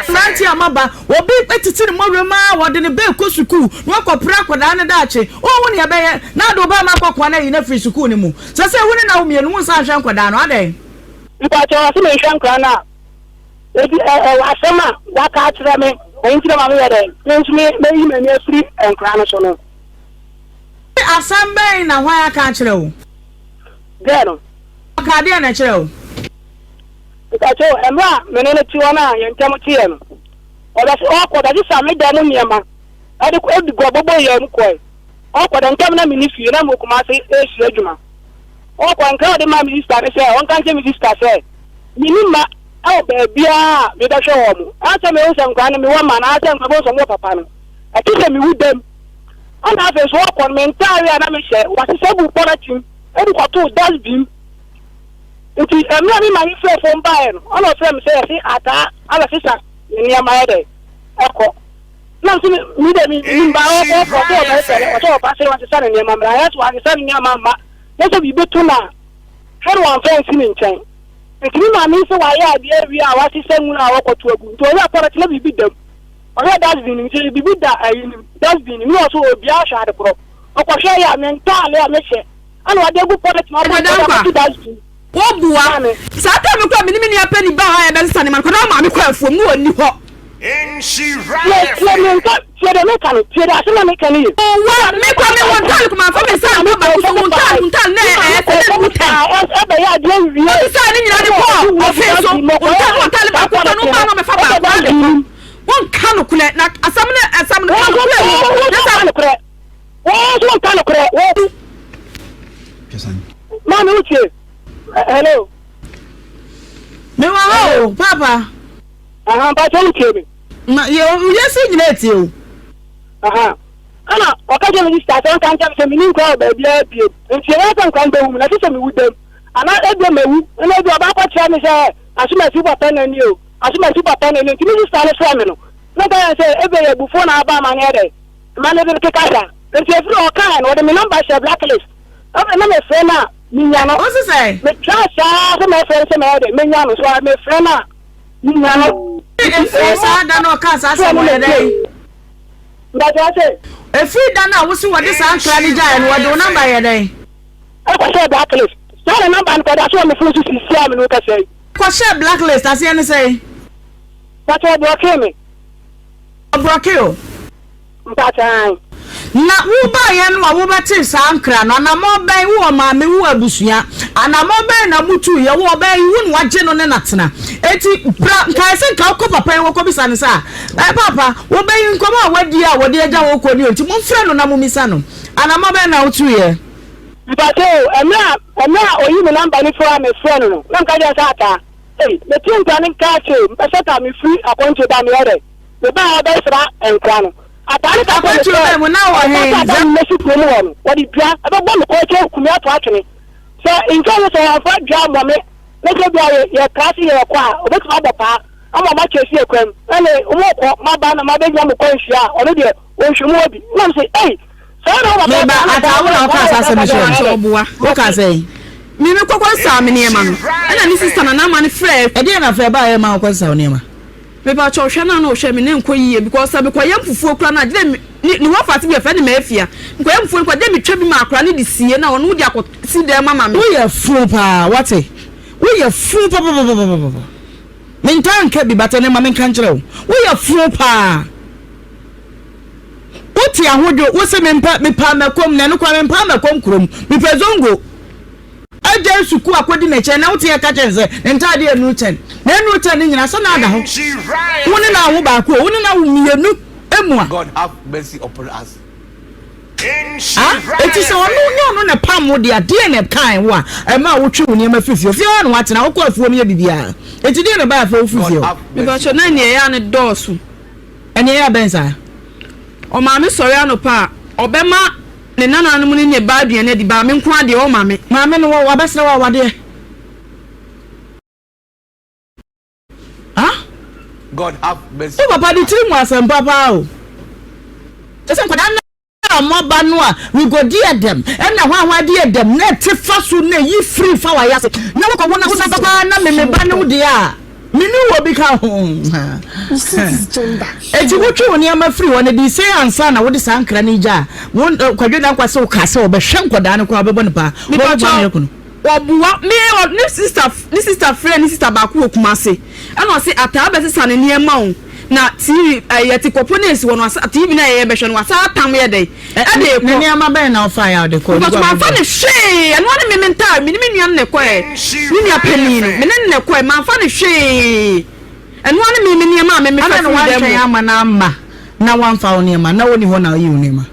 Mmeranteɛ a moaba, obi tete ne mmɔwerɛm ara, wɔde ne ba rekɔ sukuu, na wakɔpra akwadaa no daakye. Wonhu nea ɛbɛyɛ na ade wo ba ama akɔkoa no ayi no afiri sukuu no mu. Sɛ sɛ wo ne no awo mmienu, wonsan nhwɛ nkwadaa no. Adɛn? Mpakyɛ ɔse menhwɛ nkwadaa no a, Enti ɛwɔ asɛm a waka akyerɛ me, ɛno nti na ma meyɛ dɛn, me nso me mɛyi m'ani afiri nkora no so no. Asɛm bɛn na hwan aka akyerɛ wo? Girl no. Ɔkaa deɛn na ɛkyerɛɛ wo? Mepakyɛw, mmerɛ a me ne no te hɔ no a yɛn ntam teɛ no, ɔbɛse ɔɔkɔ bɛsesa me dan mu nneɛma ɛde kɔ ɛde gu aboboyaa mu kɔe. Ɔɔkɔ dɛ ntɛm na menni fie na mewɔ Kumasi resua adwuma. Ɔɔkɔ nkra a ɔde maa me sista ne sɛ ɔnka nkyerɛ me sista sɛ menni mma ɛwɔ baabiara a mebɛhwɛ wɔn. Ansa mehu sɛ nkwadaa no mewɔ mma no anaasɛ nkwadaa bɛhu sɛ wɔwɔ papa no, ɛte sɛ mewu dam. Ɛna afei nso ɔɔkɔ no me ntaare a na mehyɛ wɔasesa gu pɔlɔtin de kɔtoo dustbin. Nti mmerɛ a me maame frɛɛ fon baeɛ no, ɛna ɔfrɛɛ me sɛ yɛse ataa abɛsesa ne nneɛma ayɛ dɛ ɛkɔ. Na nso me deɛ menim ba ɔkɔ ɔsɛ ɔbɛsɛ ɔsɛ ɔba sɛ wasesa ne nneɛma mmra ayɛ sɛ wasesa ne nneɛma mma na sɛ biribi to no a hwɛ no wamfa ansi ne nkyɛn. Nti me maame sɛ wayɛ adeɛ awie a wasesa nwura a ɔkɔto agu nti ɔyɛ akɔrɔ na biribi da mu. Ɔhwɛ dustbin no nti biribi da ayi no dustbin no mu na ɔso obia ahwɛ ade korɔ. Ɔkɔhwɛ yɛ a me ntaale a mehyɛ ɛna ɔde agu pɔlɛt mu abɔ ɔde akɔto dustbin. Wobua. Saa time no koraa me ne me nua panin baa ha a yɛbɛsesa nneɛma no koraa na maame kɔ afuom na ɔnni hɔ. Tie, tie me nka, tie deɛ meka no, tie deɛ asɛm a meka no ye. Wa, me kɔ me wo ntaale kɔ manfa me nsa anka baako so wo ntaale wo ntaale na ɛyɛ sɛ na emu tɛn. Ɛbɛyɛ adeɛ wie. Ɔsesaa ne nyinaa de kɔɔ ɔfee so wo ntaale wo ntaale baako pɛ no maa no ɔbɛfa baako ade kɔ. Wonka nokorɛ na asɛm no asɛm no ka nokorɛ wɔ na sɛ. Wɔn nso nka nokorɛ. Maame wotie. Hello. Mewɔ ha o, papa. Aha, mpakyɛ wo tie me. Ma yɛ wiase nyinaa etie o. Aha. Ɛna ɔka kyerɛ me sista sɛ ɔnka nkyɛn me sɛ menni nkwa wɔ baabiara bio. Nti ɛyɛ sɛ nkwa no bɛwu me na ɛsɛ sɛ mewu dam. Anaa ebia mawu. Ɛna ebia ɔba akɔkyerɛ me sɛ asomasi wo papa na ni o. Asomasi wo papa na ni o. Nti me sista no frɛ me no. Na ɔka kyerɛ me sɛ ebia yɛ abufuo na aba ama no yɛ dɛn. Ma no de keka saa. Nti ɛfiri hɔ ɔkaeɛ no ɔde me nɔmba hyɛɛ blacklist. Afei na mefrɛ no a menya no. Wo se sɛn? Metraa saa sɛ mɛfrɛ no sɛ mɛyɛ dɛn menya no. So mefrɛ no a. Nya no. Ɛfiri saa da no a ɔkaa saa asɛm no ɔyɛ dɛn? Mpakyɛ ɔse. Ɛfiri da no a wose wɔde saa nkra no gyaeɛ no wɔde wo number yɛ dɛn? Ɛkɔhyɛɛ blacklist. Saa na number no kɔda so wɔ me phone so sisi a me ne wo kasa yi. Kɔhyɛɛ blacklist aseɛ ne sɛn? Mpakyɛ ɔblɔkee me. Ɔblɔkee wo? Mpakyɛ ae. Na wobaeɛ no a wobɛtee saa nkra no, anammɔn bɛn, wowɔ maame, wowɔ abusua, anammɔn bɛn na motuiɛ, wo ɔbaa yi, wo na wagye no ne no atena, enti bra, nkae sɛ nka wokɔ papa yi hɔ kɔbisa no sɛ, a, paapa, wo ba yi nkɔmmɔ a wadi a wɔde agya wo kɔ ni o, enti momfrɛ no na mommisa no, anammɔn bɛn na wotuiɛ? Mpakyɛ o, ɛmerɛ a, ɛmerɛ a ɔyii me number no firi hɔ a mefrɛɛ no no, na meka kyerɛɛ no sɛ ataa, ei, mete nkra no nka akyɛ o, mepɛ sɛ ka mefiri akwantuo ba a meyɛ dɛn? Mebaa hɔ bɛsra nkora no. Ataa no ka kyerɛɛ me Akwantuo sɛ, bɛn mu na wɔ ɔka he? sɛ ada Zɛ. no mɛsi kurom hɔ no, wɔde dua bɛbɔ me kɔn akyi aku me ato atwene. Sɛ nka ɛnyɛ sɛ wɔamfa dua ammɔ me na sɛ ebia yɛ yɛtra ase yɛrekɔ a, wɔbɛtumi abɔ paa ama wɔakyɛ asi yɛn kwan mu. Ɛnne wɔrekɔ, maba na mabɛgyina mo kwan hyia a, ɔno deɛ ɔnhwɛ mu hɔ bi. Na mese, Ei! Saa na wo papa Meba, saa na Ataa, wo na wokaa saa asɛm no kyerɛɛ me. Sɛ ɔboa. Wokaa sɛn? Me mekɔkɔ saa me nneɛma no, ɛna ne sista Nana Ama no frɛɛ. Ɛdeɛn na afei ɛbaeɛ ma wokɔsesaa wo nneɛma? Mepakyɛw hwɛ no a na ɔhwɛ me na ɛnkɔ yiye because sɛ mekɔyɛ mfufuo koraa no a gyedɛ ne ne wɔfa ase bi yɛfrɛ no Maafia mekɔyɛ mfufuo no koraa gyedɛ metwa bi ma akora no de sie na ɔno de akɔ si dan mu ama me. Woyɛ fuu paa wate woyɛ fuu papapapapapa mentaa nka bi but ɛnɛ ma menka nkyerɛ wo woyɛ fuu paa wote ahodwo wose mempɛ mepɛ amakom na ɛno koraa mempɛ amakom kurom mepɛ zongo. Agyae sukuu akɔdi n'akyi ɛnɛ wote yɛ ka kyerɛ no sɛ ne ntaade anuru kyɛn na anuru kyɛn no nyinaa sɛ na ada hɔ wo ne no awo baako o wo ne no awo mmienu emu a God have mercy upon us. Ah, eti sɛ ɔno nyɛ ɔno na ɛpam wo deɛ deɛ na ɛkae wo a ɛma wotwe wo nneɛma firi fie fie hɔ na watena wokɔ afuom yɛ biribiara eti deɛ na ɛbaa afei wofiri fie God hɔ have mercy Mepakyɛw na upon nea us. ɛyɛ a no dɔɔso. Ɛnea ɛyɛ abɛn saa. Ɔmaame sɔre anɔpa a ɔbɛma Ne nananom ne ne ba aduane adi, baa me nko ara deɛ ɔmma me. Maame no wɔ wabɛsrɛ wo awadeɛ ah. God have mercy Wo papa upon de us. tiri mu asɛmpa paa o. Kyɛ sɛ nkwadaa no a moaba no a we go deɛ dɛm ɛna hwanhwan deɛ dɛm na ɛte fa so na ɛyi firi fa wayɛ ase na wokɔ wo na wo na paa na me me ba ne wo deɛ a. Me ne wɔ bi ka ho. Enti wotwe wo nneɛma firi hɔ no de sei ansa na wode saa nkra no gya a, wo Kwadwo Dankwa sɛ wokaa sɛ wɔbɛhwɛ nkwadaa no koraa wobɛbɔ no paa. Wobɛbɔ paa ma yɛakunu. Wɔboa me ɔ ne sister ne sister frɛ ne sister baako wɔ Kumasi ɛna ɔse ataa bɛsesa ne nneɛma o na TV ɛɛ yɛte kɔpo na esi hɔ no wasa TV na yɛyɛ bɛhwɛ no wasa atam yɛ dɛn ɛde rekɔ. Ne nneɛma bɛn na ɔfaeɛ a ɔde kɔɔ? Because manfa no hwee, ɛno ara ne me me ntaare, me ne me nua no na ɛkɔɛ, me nua panin no, me ne no na ɛkɔɛ, manfa no hwee, ɛno ara ne me me nneɛma a me mefa Adɛn na firi dan mu. woantwɛn amma no amma na woamfa wo nneɛma, na ɔnni hɔ na woyii wo nneɛma?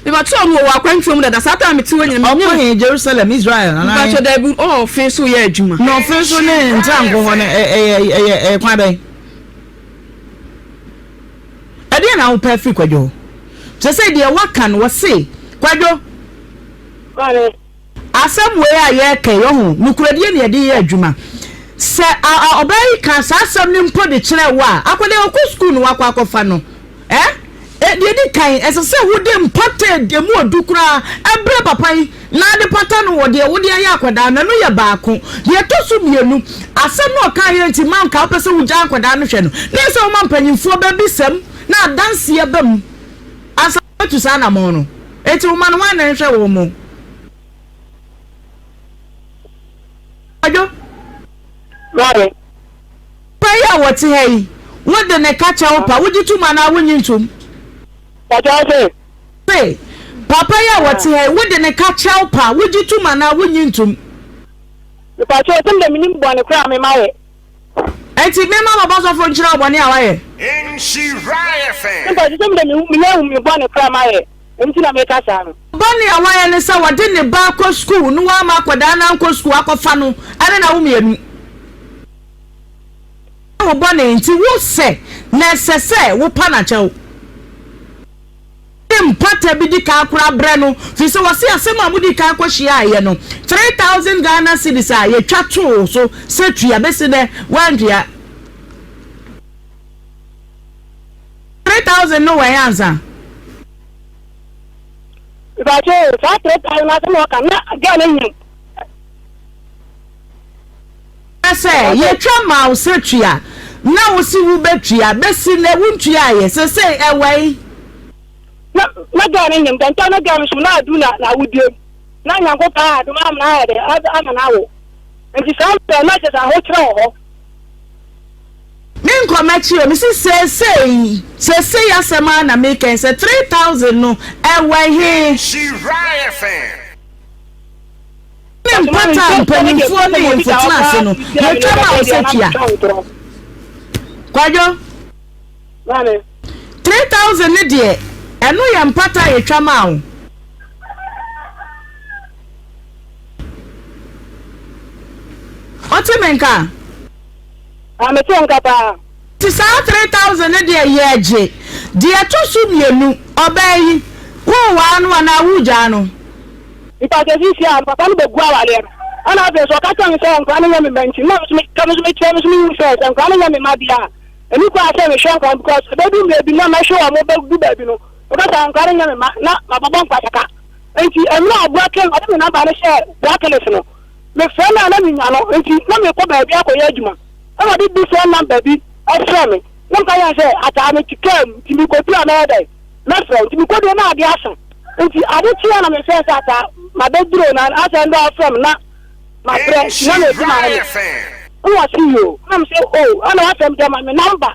Mepakyɛw no wɔwɔ akwantuo mu dada, saa time a mete hɔ nyina Ɔkɔ mennim. he? Jerusalem, Israel anaa he? Mepakyɛw daabi, ɔwɔ ɔfe so yɛ adwuma. Na ɔfe so ne Ntrankwo hɔ no, ɛyɛ ɛyɛ ɛyɛ kwan bɛn? Ɛdeɛn na wopɛ afiri Kwadwo hɔ? Sɛsɛi deɛ woaka no wɔse Kwadwo Maame. Asɛm wei a yɛreka yi ɔho nokorɛdie na yɛde yɛ adwuma. Sɛ ɔbaa yi ka saa asɛm no mpo de kyerɛ wo a, akwadaa ɔkɔ sukuu na wakɔ akɔfa no. Ɛ? Deɛ ɛdi kan, ɛsɛ sɛ wode mpata a ɛmu ɔdu koraa brɛ papa yi na ade pata no wɔ deɛ wode ayɛ akwadaa no, ɛno yɛ baako. Deɛ ɛtɔ so mmienu, asɛm no a ɔkaeɛ nti ma anka wopɛ sɛ wogyaa nkwadaa no hwɛ no, na ɛsɛ sɛ woma mpanimfoɔ bɛbisa mu na adanseɛ ba mu ansa na woatu saa anammɔn no. Enti wo mma no, hwan na ɛnhwɛ wɔn? Kwadwo. Maame. Papa yi a wɔte ha yi, Wode ne ka kyɛ wo pa, wogye tom anaa wonnye ntom? Pakyɛ wo se? Se, papa yi a wɔte ha yi, wode ne ka kyɛ wo pa, wogye tom anaa wonnye ntom? Mepakyɛ wo, sɛ mede menim bɔne koraa a me mayɛ. Enti memma papa sɔfo nkyerɛ wo bɔne a wayɛ? Mepakyɛ sɛ mede menya ahu me bɔne koraa a mayɛ, ɛno nti na meka saa no. Bɔne a wayɛ ne sɛ wɔde ne ba akɔ sukuu na wamma akwadaa no ankɔ sukuu akɔfa no ne n'awo mmienu. Wo bɔne nti wo sɛ na ɛsɛ sɛ wopa no akyɛw. De mpata bi di kan koraa brɛ no firi sɛ wɔse asɛm a modi kan kɔhyiaeɛ no 3000 Ghana cedis a yɛtwa too so sɛ tua bɛsi dɛ woantua 3000 no wɛn ansa. Mepakyɛ o, saa 3000 no asɛm a ɔka na girl no nyim. Kyerɛ sɛ, yɛtwa maa wo sɛ tua, na wo se wobɛtua, bɛsi nnɛ wontuaeɛ, sesei ɛwɛn? Na na girl no nyim dɛ nkyɛ na girl no so na adu na n'awodie mu, na Nyankopɔn ayɛ adom ama no ayɛ dɛ ama no awo, ntsi saa mber no na kyerɛ sɛ ahokyerɛ wɔ hɔ. Menkɔ m'akyi o, mese seesei, seesei asɛm ara na meka yi, sɛ 3000 no ɛwɔ he? Nhyira FM. Ne mpata a mpanimfoɔ ne hemfo tena ase no, yɛtwa ma wo sɛ tua. Kwadwo, 3000 ne deɛ, ɛno yɛ mpata a yɛtwa maa wo. Wote me nka? Ah, mete wo nka paa. Nti saa 3000 no deɛ yɛgye. Deɛ ɛtɔ so mmienu, ɔbaa yi, wowaa no anaa wogyaa no? Mpakyɛ seesei a papa no bɛgu awareɛ no ɛna afei nso ɔka kyerɛ me sɛ nkwadaa no nyɛ me mma nti na me nso meka me nso mekyerɛ me nso mehu sɛ sɛ nkwadaa no nyɛ me mma deɛ a ɛni kwan sɛ mehwɛ nkwadaa no because ɛbɛdu mmerɛ bi na mɛhwɛ wɔn bɛdu baabi no wɔbɛ sɛ nkwadaa no nyɛ me mma na mabɔbɔ nkwasaka nti mmerɛ a Boakye ɔde me namba no hyɛɛ Boakeles no mefrɛ no a na menya no nti na mekɔ baabi akɔyɛ adwuma ɛna ɔde different number bi ɛfrɛ me na meka yɛn sɛ ataa mete kaa mu nti mekɔdu a mɛyɛ dɛn mɛfrɛ wo nti mekɔduru na ade asa nti ade kyeɛ na mefrɛ sɛ ata mabɛduro na asɛ ndɛ ɔfrɛ me na mabrɛ nti na medi ma me ɛna ɔse yoo na mese o ɛna wafrɛ me dɛ ma me namba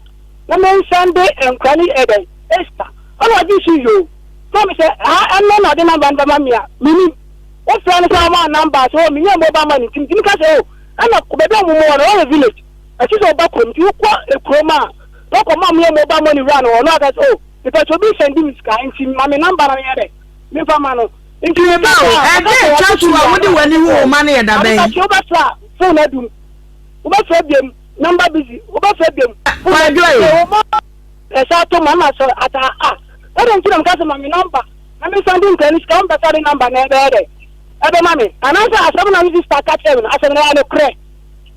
na mensɛnde nkora ne ɛdɛn esta ɛna ɔgye so yoo na mesɛ ha ɛnɛ na ɔde namba no bɛma me a menim wofrɛ no sɛ ɔma namba sɛ o menyɛ mobile money nti metumi ka sɛ o ɛna baabi a ɔmomɔ no ɔyɛ village ɛsi sɛ ɔba kurom nti wokɔ kurom a na ɔkɔma ɔmo yɛ mobile money wura no ɔno aka sɛ o Mepɛ sɛ obi sɛnde me sika nti ma me number na menyɛ dɛ memfa ma no. Nti Me ba o, ɛda a ɛtwa to a wode w'ani hu wo mma no yɛ da bɛn? Ade bɛkye wobɛfrɛ a phone adum, wobɛfrɛ biom number busy, wobɛfrɛ biom phone adum. Kwadwo e. Sɛ wo mma ɛsa ato mu ama sɛ ata a ɛdɛn nti na meka sɛ ma me number na me sɛnde nkura ne sika wompɛ sɛ ɔde number na ɛbɛyɛ dɛ ɛbɛma me anaasɛ asɛm na me sister ka kyerɛ me no asɛm no ɛyɛ nokorɛ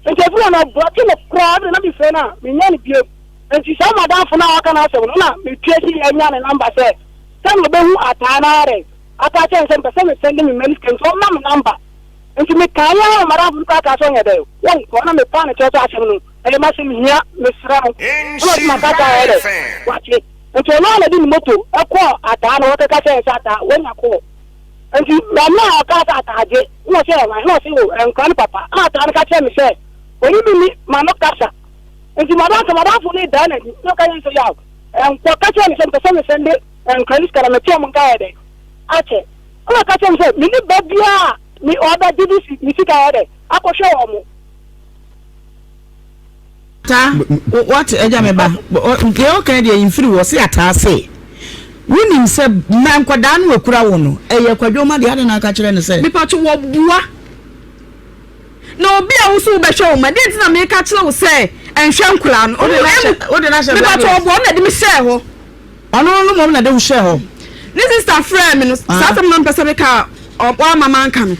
nti ɛfiri hɔ no ɔblɔke me koraa ɛfiri na mefrɛ no a menya no biom. Enti saa m'adamfo no a waka n'asɛm no, na metua si anya ne namba sɛ, sɛnea obehu ataa no ara dɛn, aka akyerɛ no sɛ mepɛ sɛ mesɛnde me mma no sika nti ɔmma me namba. Enti mekae ara ma m'adamfo no koraa kaa sɛ ɔnyɛ dɛn, wɔnkɔ, na mepaa no kyɛw sɛ asɛm no, ɛyɛ m'asɛm hia, mesrɛ no. Ɛna ɔse maka akyerɛ ayɛ dɛn, wate. Enti ɔno ara na ɛde ne moto kɔɔ ataa no hɔ kɛka kyerɛɛ no sɛ ataa, wanya kɔɔ. Enti mmerɛ a ɔkaa sɛ ataa gye, na ɔse ɛyɛ hwan, na ɔse o, ɛyɛ nkwadaa no papa. Ɛna ataa no ka kyerɛɛ me sɛ, ɔne me nni m'ano kasa. Enti m'adamfo m'adamfo no daa n'adi na ɔka kyerɛɛ no sɛ, Yaw, nkɔ. Ka kyerɛ no sɛ mepɛ sɛ mesɛnde nkra ne sika na mete wɔn nka ayɛ dɛn akyɛ. Ɛnna ɔka kyerɛɛ me sɛ, Menni ba biara a me ɔbɛgye de si me sika ayɛ dɛn akɔhwɛ wɔn. Ataa, wate, agya me ba, deɛ ɔka deɛ mfiri wɔ se ataa se, wonim sɛ mma nkwadaa no akura wo no, ɛyɛ kwadwoma deɛ adɛn na aka kyerɛ no sɛ. Mepatwo wɔboa. Na obi a wo so wobɛhwɛ wo mma, deɛ nti na meka kyerɛ wo sɛ nhwɛ nkwadaa no. Wode no ahyɛ wode no ahyɛ Mepa kyɛw ɔboa ɔno na ɛde me hyɛɛ hɔ. Ɔno no mmom na ɛde wo hyɛɛ hɔ. Ne sista frɛɛ me no, saa asɛm no na mepɛ sɛ meka a wamma manka no.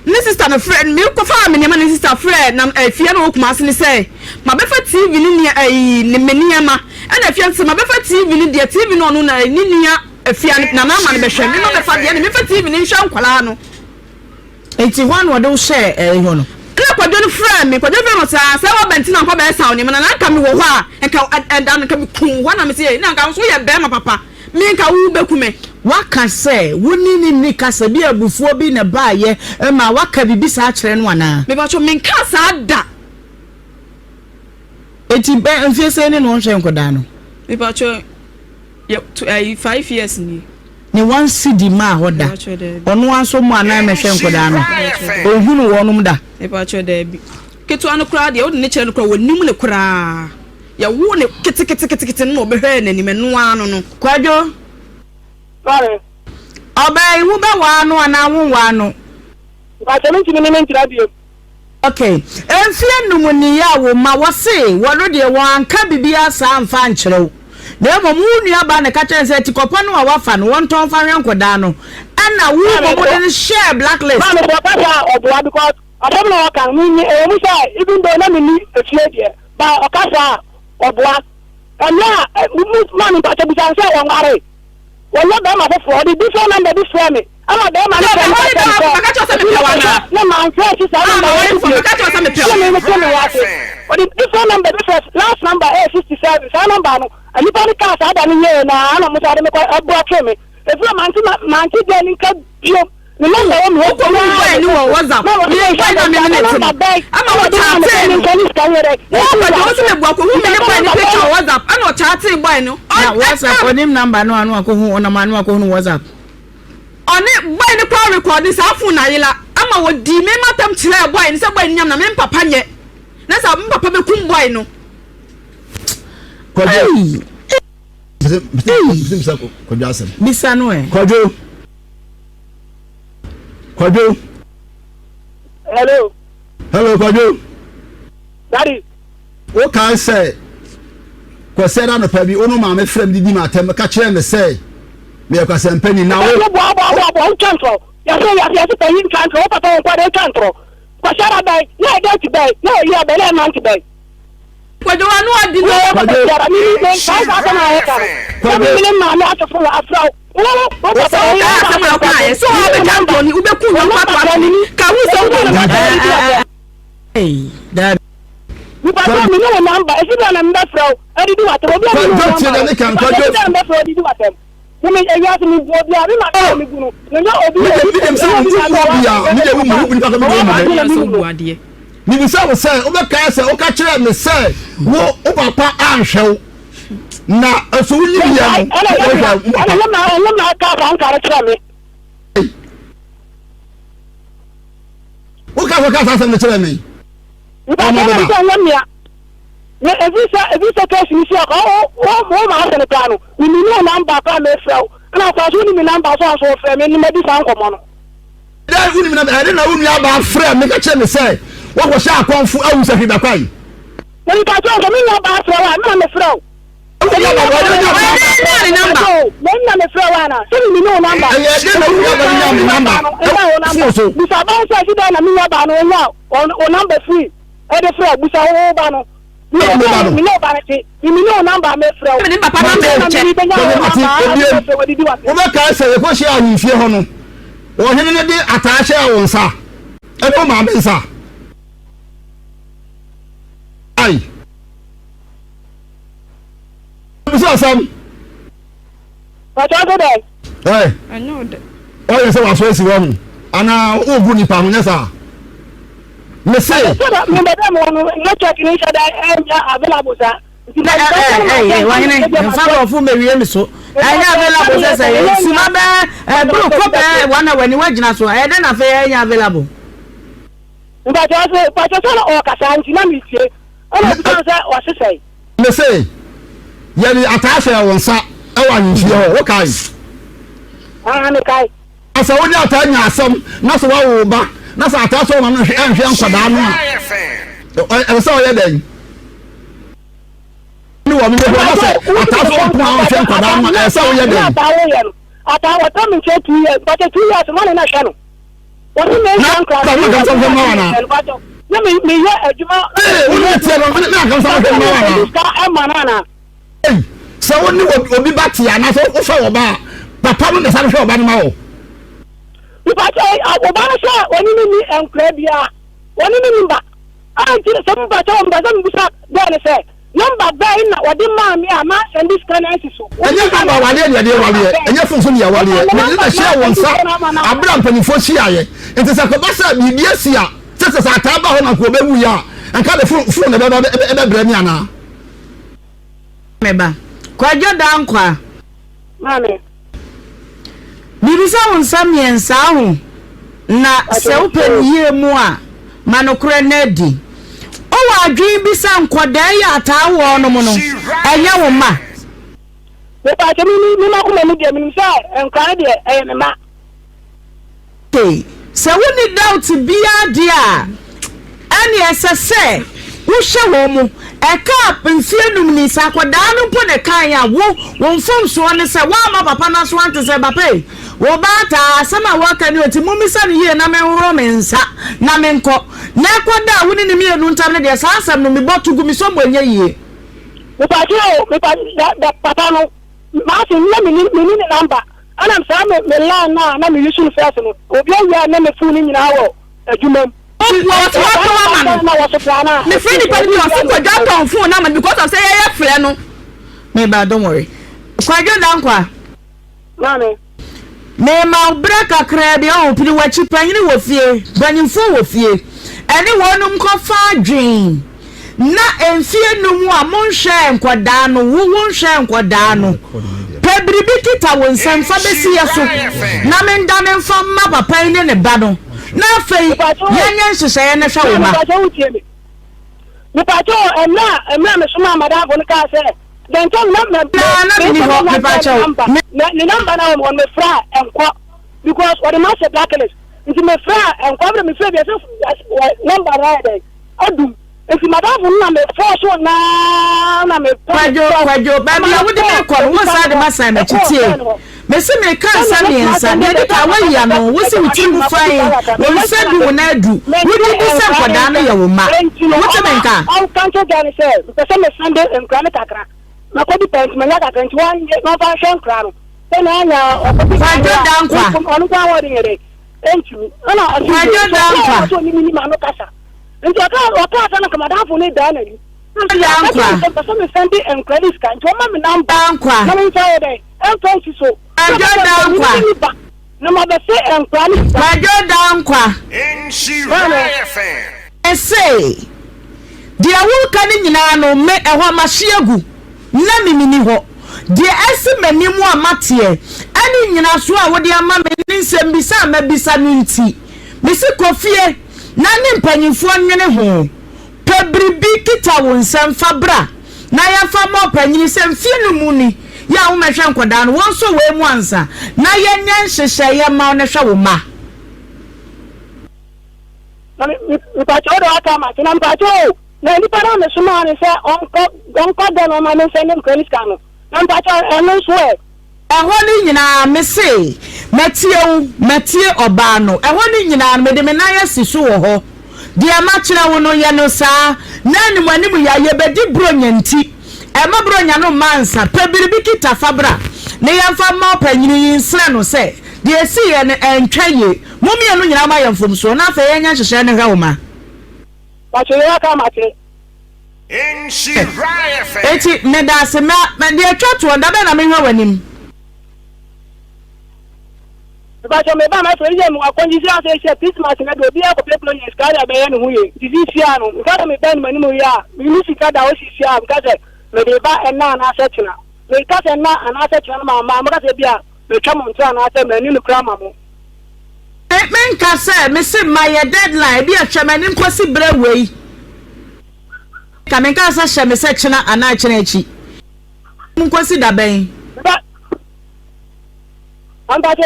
Ne sista no frɛ me kɔfaa me nneɛma ne sista frɛɛ na afia na ɔwɔ Kumasi no sɛ mabɛfa TV ne nea ɛyi ne me nneɛma ɛna afia no sɛ mabɛfa TV no deɛ TV no ɔno na ne nua afia no nana ama no bɛhwɛ me ma bɛfa deɛ na mefa TV no nhwɛ nkwadaa no. Enti hwan na ɔde wo hyɛɛ ɛyi hɔ no? Ɛnna Kwadwo no frɛɛ me. Kwadwo frɛɛ me saa, sɛ woaba nti na nkɔ bɛsaw nneɛma no, na anka mewɔ hɔ a, nka ɛda no, nka mekum wo hɔ. Na mese, Ei, na anka wo nso woyɛ barima papa, me nka worebɛku me. Woaka sɛ wo ne no nni kasa bi a abufuo bi na ɛbaeɛ ma woaka biribi saa akyerɛ no anaa? Mepakyɛw, menkaa saa da. Eti bɛ mfie sɛn ni na ɔnhwɛ nkɔdaa no? Mepakyɛ yɛ to ayi 5 years ni. Ne one cedi maa hɔ da. Ɔno ara nso mo anan mɛhwɛ nkɔdaa no. Ɔnhunu wɔnom da. Mepakyɛ daabi. Ketewa no koraa deɛ wode ne kyerɛ no koraa wɔnim no koraa. Yɛwoo no keteketekete no na ɔbɛhwɛɛ n'anim ɛno ara no no. Kwadwo. Sorry. Ɔbaa yi wo bɛ waa no anaa wo nwaa no? Mpakyɛ me ntumi ne no ntra biom. Ok mfeɛ num ni a wo mma wɔ se wɔno deɛ wɔn anka bibiaa saa amfa ankyerɛ wo na mmom wo nua baa na ɛka kyerɛ no sɛ atikɔpɔ no a wafa no wɔntɔn mfa hwɛ nkɔdaa no ɛna wo mmom wode no hyɛɛ black list. Maame sɛ ɔka saa a ɔboa because asɛm na ɔka no menni ɛwɔ mu sɛ even though na menni efie deɛ but ɔka saa a ɔboa ɛnɛ a maame mpakyɛ bisa no sɛ wɔnwaree. Wɔnyɛ bɛrima foforɔ. Ɔde different number bi frɛɛ me ɛna bɛrima no frɛɛ me ka kyerɛɛ me sɛ ebi na kɔhwɛ na manfrɛ nso saa number wɔ no bio ɛna me mete me ho ase. Ɔde different number bi frɛ last number ɛyɛ 67 saa number no nipa no kaa saa da no yie na ɛna ɔmo san de me kɔ ɛblɔkee me efiri hɔ mante mante girl no nka bio. Ne number wɔ me hɔ Wokɔ hu boy no wɔ WhatsApp. Na Me boy na me ne ne te no. Ama wɔ chatee no. Wo kwadwo wo so me boa kɔ hu me ne boy no picture wɔ WhatsApp. Ɛna ɔchatee boy no. Na WhatsApp onim number no ano akɔ hu ɔnam ano akɔ hu no WhatsApp. Ɔne boy no koraa recorde saa phone na ayela. Ama wɔ dii me matam kyerɛɛ boy no sɛ boy no nyam na me mpapa nyɛ. Na sɛ me papa bɛkum boy no. Kwadwo. Kwadwo asɛm. Bisa no ɛ. Kwadwo. Kwadwo. Hello. Hello Kwadwo. Daddy. Wo kae sɛ Kwasiada anɔpa bi wo no maame frɛ me didi m'atɛm ka kyerɛ me sɛ meyɛ kwasɛmpani na wo. Wo boa boa boa boa wo twa ntorɔ. Yɛsɛ yɛsɛ yɛsɛ panyin ntwa ntorɔ wo papa wo nkwa de twa ntorɔ. Kwasiada bɛn na yɛ date bɛn na yɛ year bɛn na yɛ month bɛn. Kwadwo ano adi no. Kwadwo. Kwadwo. Sɛ wokae asɛm a wokaeɛ sɛ wɔabɛtwa ntorɔ ni wobɛku yɔnko ato atwene ka wo sɛ wobɛwu. Kwadwo tie deɛ meka no kwadwo. Medeɛ sɛ wo mu obi a medeɛ wo mu wo nipa kɔ medeɛ wo mu dɛ. Mebisa wo sɛ wobɛkae sɛ woka kyerɛɛ me sɛ wo wo papa anhwɛ wo na nso wonyiniiɛ no wohwɛ wo papa. Woka sɛ woka saa asɛm no kyerɛɛ me. Ɔno bɛba. Na efi sɛ efi sɛ kɛse ni si akɔ wo wo wo ma asɛn koraa no mimi ne wo namba koraa mefrɛ wo ɛna akora so woni me namba so anso wɔfrɛ me ne madi saa nkɔmmɔ no. Dɛn wonim na ɛde na wo nua baa frɛ me ka kyerɛ me sɛ wɔkɔhyɛ akɔmfo awu sɛ hwee bɛkwae. Na nipa kyerɛ sɛ me nua baa frɛ wo a me na mefrɛ wo. Wo nua baa wɔde nua baa Ɔyɛ dɛn nyaa ne namba? Me na mefrɛ wo ana sɛ mimi ne wo namba. Ɛyɛ dɛn na wo nua baa no nyaa me namba ɛwɔ fon so. Bisa baa sɛ ɛsi dɛn na me nua baa no ɔnyaa wo namba firi. Ɛde frɛ busa wo wo ba no. Me ne wo me ne wo ba no te. Me me ne wo namba me frɛ wo. Me ne papa namba nkyɛ. Wobɛkae sɛ yɛkɔhyia ahemfie hɔ no, ɔhene no de ataa hyɛɛ wo nsa ɛne wo maame nsa. Ai. Bisa asɛm. Pàtó ɔsɛ dɛ. Ɛ ɔyɛ sɛ w'aso asi hɔ ho anaa wogu nipa ho nyɛ saa. Mese. Mebɛ dɛ mewɔ no network ni nhyɛ da ɛnyɛ available saa. Wahene mfa borɔfo mmɛwie me so ɛnyɛ available sɛ sɛ suma bɛɛ ɛboro kɔ bɛɛ wɔn na w'ani wagyina so ɛyɛ dɛ na afei ɛnyɛ available. Mpatwa ɔsɛ mpatwa sɛ ɔkasa nti na metie ɛna obisa sɛ ɔsesɛe. Mese, yɛde ataa hyɛɛ wo nsa wɔ ahemfie hɔ, wokae? Aane, mekae. Na sɛ wo ne ataa nya asɛm, na sɛ woawo wo ba, na sɛ ataa sɛ ɔma no nhwɛ nkwadaa no a, ɛsɛ sɛ ɔyɛ dɛn? Ne wɔn nyɛ hɔ, na sɛ ataa sɛ ɔmpoma ɔnhwɛ nkwadaa no a, ɛsɛ sɛ woyɛ dɛn? Ataa wɔtɔ me nkyɛn 2 years, but 2 years mo ne na hwɛ no. Wɔsi mi nsa nkura mi nsa nkura mi nsa na mi mi yɛ adwuma. Ee wo ne tiɛ no ne akansa ahwɛ mma wa na. Sika ɛma na na. Ee sɛ wo ne obi ba te anaasɛ wofa wɔ ba a papa no na san hwɛ ɔba no ma wo. Nipa sɛ ɔba no sɛ ɔne ne ni nkura biara ɔne ne ni ba a nti sɛ mo ba kyɛ wɔn ba sɛ mo bisa dɛn ne sɛ. Number bɛn na wɔde maa me a mansɛnde sika no ansi so? Ɛnyɛ number awareɛ ne yɛde wareɛ, ɛnyɛ phone so ne yɛwareɛ. Mede no bɛhyɛɛ wo nsa aberɛ a mpanimfoɔ hyiaeɛ. Nti sɛ kɔba sɛ biribi asi a, sɛ sɛ sɛ ataa ba hɔ na nka ɔbɛwuiɛ a, nka de phone na ɛbɛba ɛbɛbrɛ me anaa? Me ba, Kwadwo Dankwah. Maame. Mebisa wo nsa mmiɛnsaa ho, na sɛ wopɛ no yie mu a, ma nokorɛ no adi. Wowɔ adwene bi sɛ nkɔdaa yi a ataa wɔnom no, ɛnyɛ wo mma? Mepaakyɛ me me makoma mu deɛ menim sɛ nkora no deɛ ɛyɛ me mma. Okay, sɛ wonni doubt biara deɛ a, ɛnneɛ ɛsɛ sɛ wohwɛ wɔn mu. Ɛkaa mfeɛ num ni, sɛ akwadaa no mpo na ɛkaeɛ a, wo, wo mfomsoɔ ne sɛ woamma papa no aso ante sɛ, Papa ei, wo ba ataa, asɛm a woaka ni o, nti mommisa no yie na menhoro me nsa na menkɔ. Na ɛkɔda a wo ne ne mmienu ntam no deɛ, saa asɛm no, mebɔ to gu, mesɔ mu ɛnyɛ yie. Mepaakyɛw o, mepa, da, da, papa no, M'ase na menni menni ne number ɛna saa me me line no a na me use no first no obi awia ne me phone no nyinaa wɔ adwuma mu. Ɔse watɔn ama no. Mefrɛ nipa no bi ɔse Kwadwo atɔn phone no ama no because of sɛ yɛyɛ frɛ no. Me ba don't worry. Kwadwo Dankwa. Maame. Mema wo berɛ kakraa bi, ɔho, pini w'akyi, panyini wɔ fie, mpanyimfoɔ wɔ fie, ɛne wɔnom nkɔfa adwen, na mfie num a monhwɛɛ nkɔdaa no, wo wonhwɛɛ nkɔdaa no, pɛ biribi kita wo nsam fa bɛsi yɛ so, na mendane mfa mma papa yi ne ne ba no, na afei yɛnyɛ nhyehyɛeɛ no hwɛ wo mma. Mepatwo ɛmmerɛ a ɛmmerɛ a mesomaa madamfo no kaa sɛ dɛntɛm na mɛ Na na menni hɔ mepakyɛw me. Ne number na wɔn mefrɛ a ɛnkɔ because wɔde ma ahyɛ blacklist nti mefrɛ a ɛnkɔ abere mefrɛ bi ɛsɛ number no ayɛ dɛn adum nti madamfo no na mefɔɔ so naa na me. Kwadwo kwadwo baabi a wode me kɔ no wo nsa de ma san m'akyi tie. Mese meka nsa miensa, deɛ edi kan woayi ano, wose wo tiri mu fann, wo nsa du wo nan adu, wogye di sɛ nkwadaa no yɛ wo mma. Wote me nka? Ɔnka nkyerɛ gya no sɛ, Mepɛ sɛ mesande nkura no kakra. Makɔdi pɛn nti manya kakra nti wɔnyɛ na ɔmfa nhwɛ nkura no. Sɛnea anya ɔkɔdi kan Kwadwo no a, Dankwa. ɔno nko ara wɔde nyɛ dɛn? Ɛntumi. Ɛna ɔse Kwadwo yie. Nti ɔkaa Dankwa. sɛ ɔne me nim ano kasa. Nti ɔkaa ɔkaa sɛ no nka madamfo no daa n'ani. Kwadwo Dankwa. Mepɛ sɛ mesande nkura no sika nti ɔma me namba Dankwa. na memfa yɛ dɛn? Ɛmfa nsi so. Kwadwo Dankwa. Na ma bɛse nkora ne sika. Kwadwo Dankwa. Nhyira FM. Mese, deɛ woreka no nyinaa no, me, ɛhɔ mahye agu, na me menni hɔ. Deɛ asi m'anim a mateɛ, ɛne nnyinasoɔ a wode ama me ne nsɛmmisa a mabisa no nti, mese kɔ fie na ne mpanimfoɔ nnwene ho. Pɛ biribi kita wo nsam fa bra na yɛmfa mmɔ ɔpanyin sɛ mfeɛ no mu ni yɛ a wommɛhwɛ nkwadaa no, wɔnsɔ wei mu ansa na yɛnyɛ nhyehyɛeɛ mma wo na hwɛ wo mma. Na me me mepakyɛ wo de waka ama te na mepakyɛ o na nipa no a mesomaa no sɛ ɔnkɔ ɔnkɔ dɛ no ɔma me nsɛnde nkora ne sika no na mepakyɛ ɛno nso ɛ. Ɛhɔ no nyinaa, mese, Matie wo, matie ɔbaa no. Ɛhɔ no nyinaa no, mede me nan asi so wɔ hɔ. Deɛ makyerɛ wo no, yɛ no saa, na animuanimu yi a yɛbɛdi Buronya nti, mma Buronya no mma ansa. Pɛ biribi kita fa bra, na yɛmfa mma ɔpanyini yi nsrɛ no sɛ, deɛ ɛsiiɛ no, ɛntwa yie. Mo mmienu nyinaa moayɛ mfomsoɔ, na afei yɛnyɛ nhyehyɛeɛ no hwɛ wo mma. Pakyɛ yɛ aka mate. Enti medaase ma deɛ atwa toɔ da bɛn na menhwɛ w'anim. Mepakyɛ me ba mɛfrɛ sɛ mewɔ akɔngye si asɛ sɛ Christmas na de obi akɔpɛ kuro nya sika de abɛyɛ ne ho yie nti sisi a no meka sɛ meba no m'anim yie a menni sika da hɔ sisi a meka sɛ mede ba ɛna anaasɛ kyena meka sɛ ɛna anaasɛ kyena no mamma meka sɛ bi a metwa mo ntorɔ anaasɛ manni no kora ma mo. Menka sɛ mese mayɛ deadline bi a hwɛ m'anim kɔsi berɛ wei. Ka menkaa sɛ hyɛ me sɛ kyena anaa kyena akyi. Nkosi da bɛn? Ba, ampa sɛ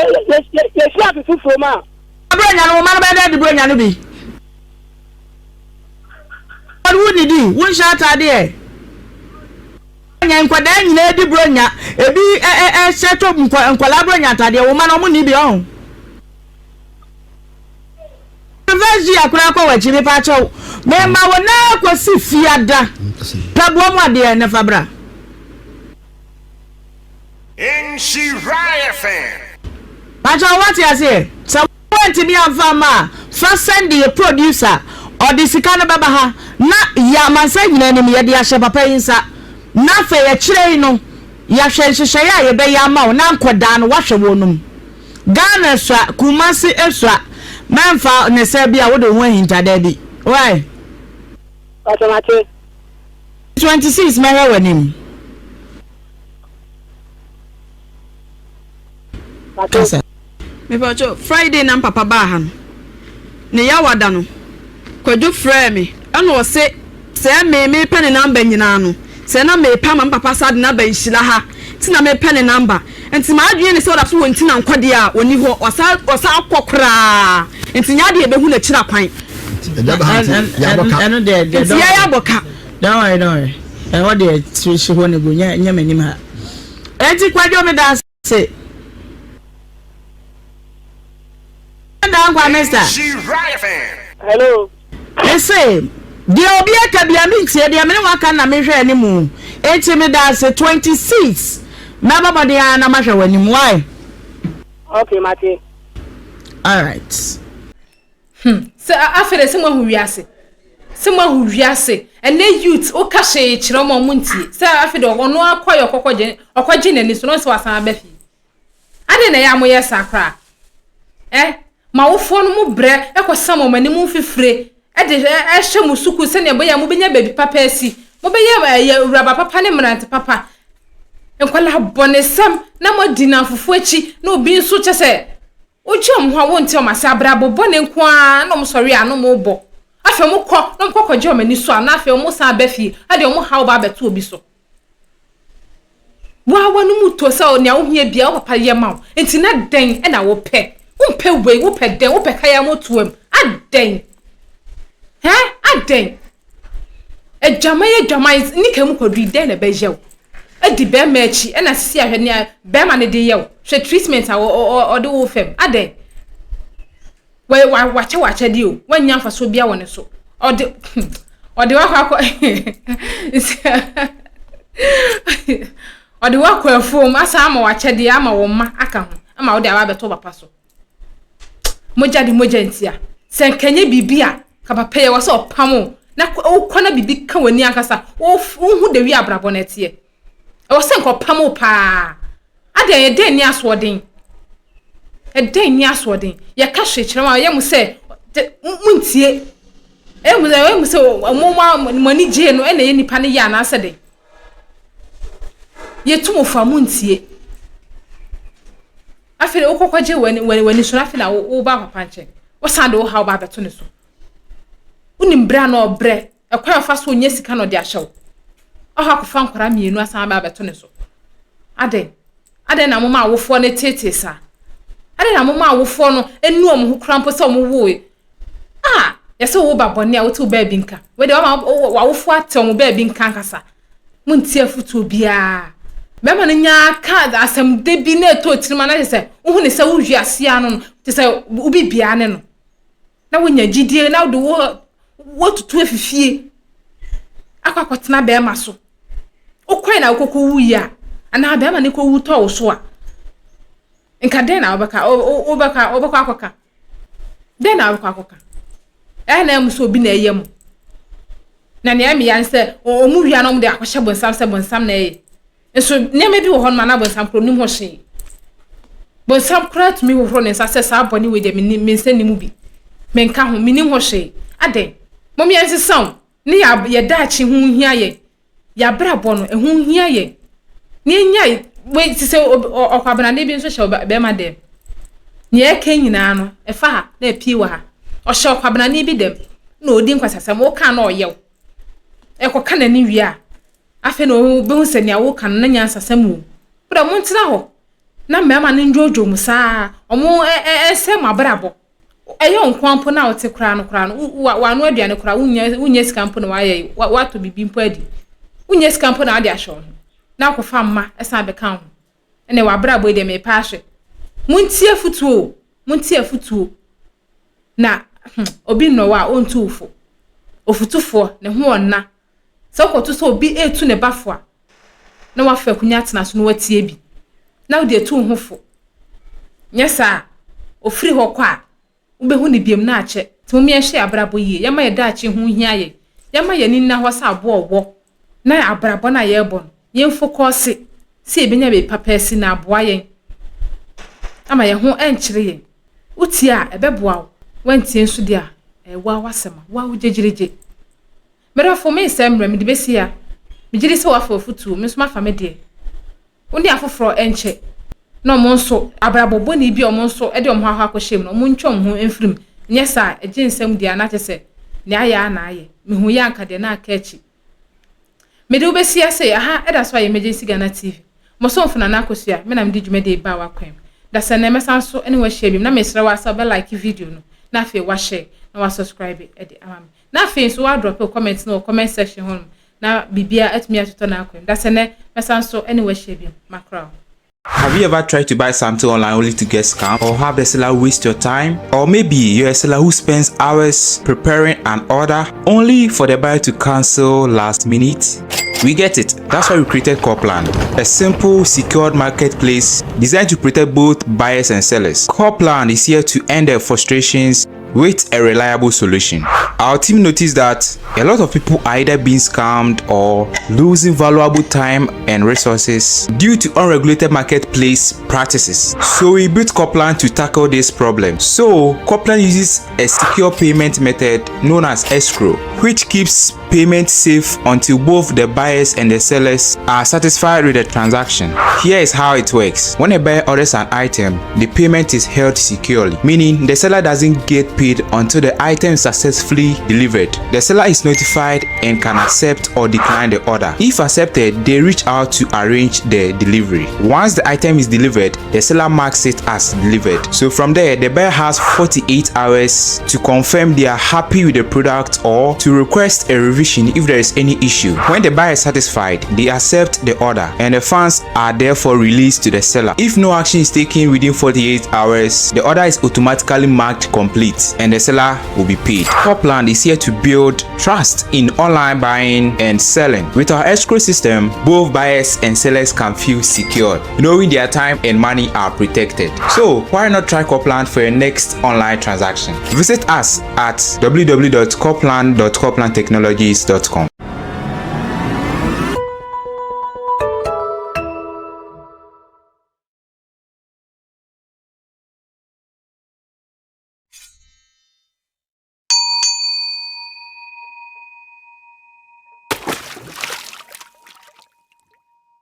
yɛsi afe foforɔ mu a. Buronya no, wo mma no bɛyɛ dɛn adi Buronya no bi? Wonnidi, wonhyɛ ataadeɛ. Buronya, nkwadaa nyinaa di Buronya. Ebi hyɛ to nkwadaa Buronya ataadeɛ, wo mma no, wɔnni bi, ɔho. First year koraa kɔ w'akyi mepa kyɛw mema wo na kɔsi fiada pɛ boɔ mu adeɛ ne fa bra. Nhyira FM. Pakyɛw wate aseɛ sɛ woantumi amfa amma a fa sɛnde yɛ producer ɔde sika no bɛba ha na yɛ amansan nyinaa anim yɛde ahyɛ papa yi nsa na afei akyire yi no yɛahwɛ nhyehyɛeɛ a yɛbɛyɛ ama wo na nkɔdaa no woahwɛ wɔnom. Ghana sua, Kumasi sua, mɛnfa ne sɛ bi a wode wo ho ahinta daabi. Why? Pakyɛ mate. 26 mɛhwɛ w'anim. Kasa. Mepakyɛw, Friday na mpapa baa ha no, ne Yawada no, Kwadwo frɛɛ me ɛna ɔse sɛɛ me mepɛ ne number nyinaa no, sɛɛ na mepɛ ama me papa saa de no aba nhyira ha nti na mepɛ ne number. Nti m'adwene ne sɛ ɔda so wɔ nti na nkɔ deɛ a ɔnni hɔ, wasan wasan akɔ koraa nti nyɛ adeɛ yɛbɛhu n'akyiri akwan. Ɛno deɛ deɛ Nti yɛyɛ abɔ ka. Don't worry, don't worry. Ɛhɔ deɛ hye hɔ no gu nyɛ nyɛ m'anim ha. Enti Kwadwo meda ase. Dankwa Mister. Hello. Mese deɛ obi aka bia mentie deɛ mene waka na mehwɛ anim enti meda ase 26 mɛbɔ mmɔden ara na mahwɛ w'anim why. Okay mate. Alright. Hmm sɛ afei de sɛ moahu wiase sɛ moahu wiase ɛnɛ youth woka hwee kyerɛ wɔn a wɔn ntie sɛ afei de ɔno akɔ yɛ ɔkɔkɔ gye ɔkɔgye n'ani so na ɔsɛ wasan aba fie adɛn na ɛyɛ a moyɛ saa koraa ɛ ma awofoɔ no mo brɛ ɛkɔ sam wɔn anim mfifire ɛde ɛhyɛ mo sukuu sɛnea ɛbɛyɛ a mobɛnya baabi papa asi mobɛyɛ ɛyɛ awuraba papa ne mmerante papa nkwadaa bɔnesɛm na moadi namfofoɔ akyi na obi nso kyɛ sɛ Wogye wɔn ho a wonte wɔn ase, abrabɔ bɔne nko ara na wɔsɔre a na wɔbɔ. Afei wɔkɔ na wɔkɔ kɔgye wɔn ani so a na afei wɔsan ba fie de wɔn haw ba abɛto obi so. Wo ara w'anom tɔ sɛ nea wohia biara wo papa yɛ ma wo. Nti na dɛn na wopɛ? Wompɛ wei, wopɛ dɛn? Wopɛ kaya motoam. Adɛn? Hɛ? Adɛn? Adwaman adwaman ne ka mu kɔdui dɛn na ɛbɛyɛ wo? Adi bɛrima akyi ɛna sisi ahwɛ nea bɛrima no de yɛ wo. Hwɛ treatment a ɔde wo fam. Adɛn? Wakyɛ w'akyɛdeɛ o, woannya mfasoɔ biara wɔ ne so. Ɔde ɔde wakɔ akɔ ɔde wakɔ afuom asan ama w'akyɛdeɛ ama wɔn mma aka ho ama wode aba abɛtɔ papa so. Mogya de mogya ntia. Sɛ nka ɛnyɛ biribi a, ka papa yi ɛwɔ sɛ ɔpam wo na wokɔ na biribi ka w'ani ankasa, wohu the way abrabɔ no ɛteɛ. Ɛwɔ sɛ nka ɔpam wo paa. Adɛn, ɛdɛn ni asoɔden? Ɛdɛn ni asoɔden? Yɛka hwee kyerɛ mo a, ɛyɛ mo sɛ montie. Ɛyɛ mo sɛ, ɛyɛ mo sɛ mo mo ani gyee no ɛna ɛyɛ nipa no yɛ anaasɛ dɛn? Yɛtu mo fo a montie. Afei de wokɔkɔgye w'ani w'ani so no afei na woba papa nkyɛn. Wosan de wo haw ba abɛto ne so. Wonim berɛ a na ɔbrɛ, ɛkwan a ɔfa so ɔnya sika na ɔde ahyɛ wo. Ɔhɔ akɔfa nkwadaa mmienu asan aba abɛto ne so. Adɛn? Adɛn na moma awofoɔ no teetee saa? Adɛn na moma awofoɔ no anu wɔn ho koraa mpo sɛ wɔn woe? Ah, yɛsɛ wo ba bɔne a wote wo baabi nka. Wei deɛ wama w'awofoɔ ate wɔn baabi nka ankasa. Montie afotuo biara. Bɛrima no nyaa ka asɛm da bi na ɛtɔ tirim a na kyerɛ sɛ wohu ne sɛ wohwi aseɛ ano no kyerɛ sɛ wobi biara ne no. Na wonya gyidie na wode wo wotutu afifie akɔ akɔtena bɛrima so. Wokɔe na wokɔkɔ wuiɛ a anaa bɛrima no kɔwu tɔ wo so a nka dɛn na wobɛka wobɛka wobɛkɔ akɔka dɛn na wobɛkɔ akɔka ɛyɛ na ɛmu sɛ obi na ɛyɛ mu na nea ɛmɛ ya ne sɛ wɔn wia na wɔn de akɔhyɛ bonsam sɛ bonsam na ɛyɛ nso nneɛma bi wɔ hɔ nom a na bonsam koro nim ho hwee bonsam koraa tumi hohoro ne nsa sɛ saa bɔne wei deɛ me nsa nim bi menka ho menim ho hwee adɛn mom yɛn nsesa o ne yɛ daakye ho hia yɛn Y'abrabɔ no, ɛho hia yɛn. Na yɛnyae, wei te sɛ ɔkwabenane bi nso hyɛ bɛrima dɛm. Nea ɛka nyinaa no, ɛfa ha na ɛpie wɔ ha. Ɔhyɛ ɔkwabenane bi dɛm na ɔdi nkwasasɛm, woka na ɔyɛ wo. Ɛkɔka n'ani wie a, afei na ɔbɛhu sɛ nea woka no na nyansasɛm wɔ mu. Wodɛ montena hɔ na mmarima no ndwoodwoo mo saa, wɔn ɛsɛ mo abrabɔ. Ɛyɛ wo nkoa mpo na wote koraa no koraa no, w'ano aduane koraa wonnya wonnya sika mpo na wayɛ watɔ biribi mpo adi. Wonnya sika mpo na wode ahwɛ wo ho. Na akɔfa mma ɛsan bɛka wo ho. Ɛnna w'abrabɔ yi deɛ mepa ahwɛ. Montie afotuo o, montie afotuo. Na hmm, obi nnɔ wo a ɔntu wo fo. Ofutufoɔ, ne ho ɔnna. Sɛ wokɔto sɛ obi retu ne ba fo a, na wafa akonnwa atena so na watie bi, na wode atu wo ho fo. Nyɛ saa a, ofiri hɔ kɔ a, wobɛhu no biom na akyɛ. Nti mom yɛnhwɛ yɛn abrabɔ yie, yɛmma yɛn daakye ho nhia yɛn, yɛmma yɛn ani nna hɔ sɛ aboa ɔwɔ, na abrabɔ no a yɛrebɔ no, yɛmfokɔɔse sɛ yɛbɛnya baabi papa asi na aboa yɛn ama yɛn ho nkyere yɛn. Wotie a, ɛbɛboa wo, woantie nso deɛ a, ɛyɛ wo ara w'asɛm a, wo ara wo gyegyeregye. Me dɔfo, mensɛe mmerɛ, mede bɛsi ha. Megye di sɛ woafa w'afotuo, me nso mafa me deɛ. Wo ne afoforɔ nkyɛ. na wɔn nso abrabɔ bɔne bi a wɔn nso de wɔn ho akɔ akɔhyɛ mu no, wɔntwe wɔn ho mfiri mu. Nyɛ saa a, ɛgye nsam deɛ a na kyerɛ sɛ nea ayɛ ara na ayɛ. Mehu yɛ anka deɛ na aka akyi. Mede wo bɛsi ase, aha ɛda so ayɛ Emergency Ghana TV. Mo somfo Nana Akosua, me na mede dwumadie yi baa w'akwan mu. Dasɛ nnɛ mɛsan so ne wo ahyia biom na mesrɛ wo ara sɛ wobɛ like video no na afei wa share na wa subscribe de ama me. Na afei nso wa drop wo comment no wɔ comment section hɔ nom na biribiara atumi atotɔ n'akwan mu. Dasɛ nnɛ mɛsan so ne wo ahyia biom. Makra wo. Have you ever tried to buy something online only to get scammed or have the seller waste your time? Or maybe you're a seller who spends hours preparing an order only for the buyer to cancel last minute? We get it. That's why we created Corplan, a simple, secured marketplace designed to protect both buyers and sellers. Corplan is here to end the frustrations with a reliable solution. Our team noticed that a lot of people are either being scammed or losing valuable time and resources due to unregulated marketplace practices. So we built Corplan to tackle this problem. So Corplan uses a secure payment method known as escrow, which keeps payment safe until both the buyers and the sellers are satisfied with the transaction. Here is how it works. When a buyer orders an item, the payment is held securely, meaning the seller doesn't get paid until the item is successfully delivered. The seller is notified and can accept or decline the order. If accepted, they reach out to arrange the delivery. Once the item is delivered, the seller marks it as delivered. So from there, the buyer has 48 hours to confirm they are happy with the product or to request a revision if there is any issue. When the buyer is satisfied, they accept the order and the funds are therefore released to the seller. If no action is taken within 48 hours, the order is automatically marked complete and the seller will be paid. Copland is here to build trust in online buying and selling. With our escrow system, both buyers and sellers can feel secured, knowing their time and money are protected. So why not try Copland for your next online transaction? Visit us at www.copland.coplandtechnologies.com.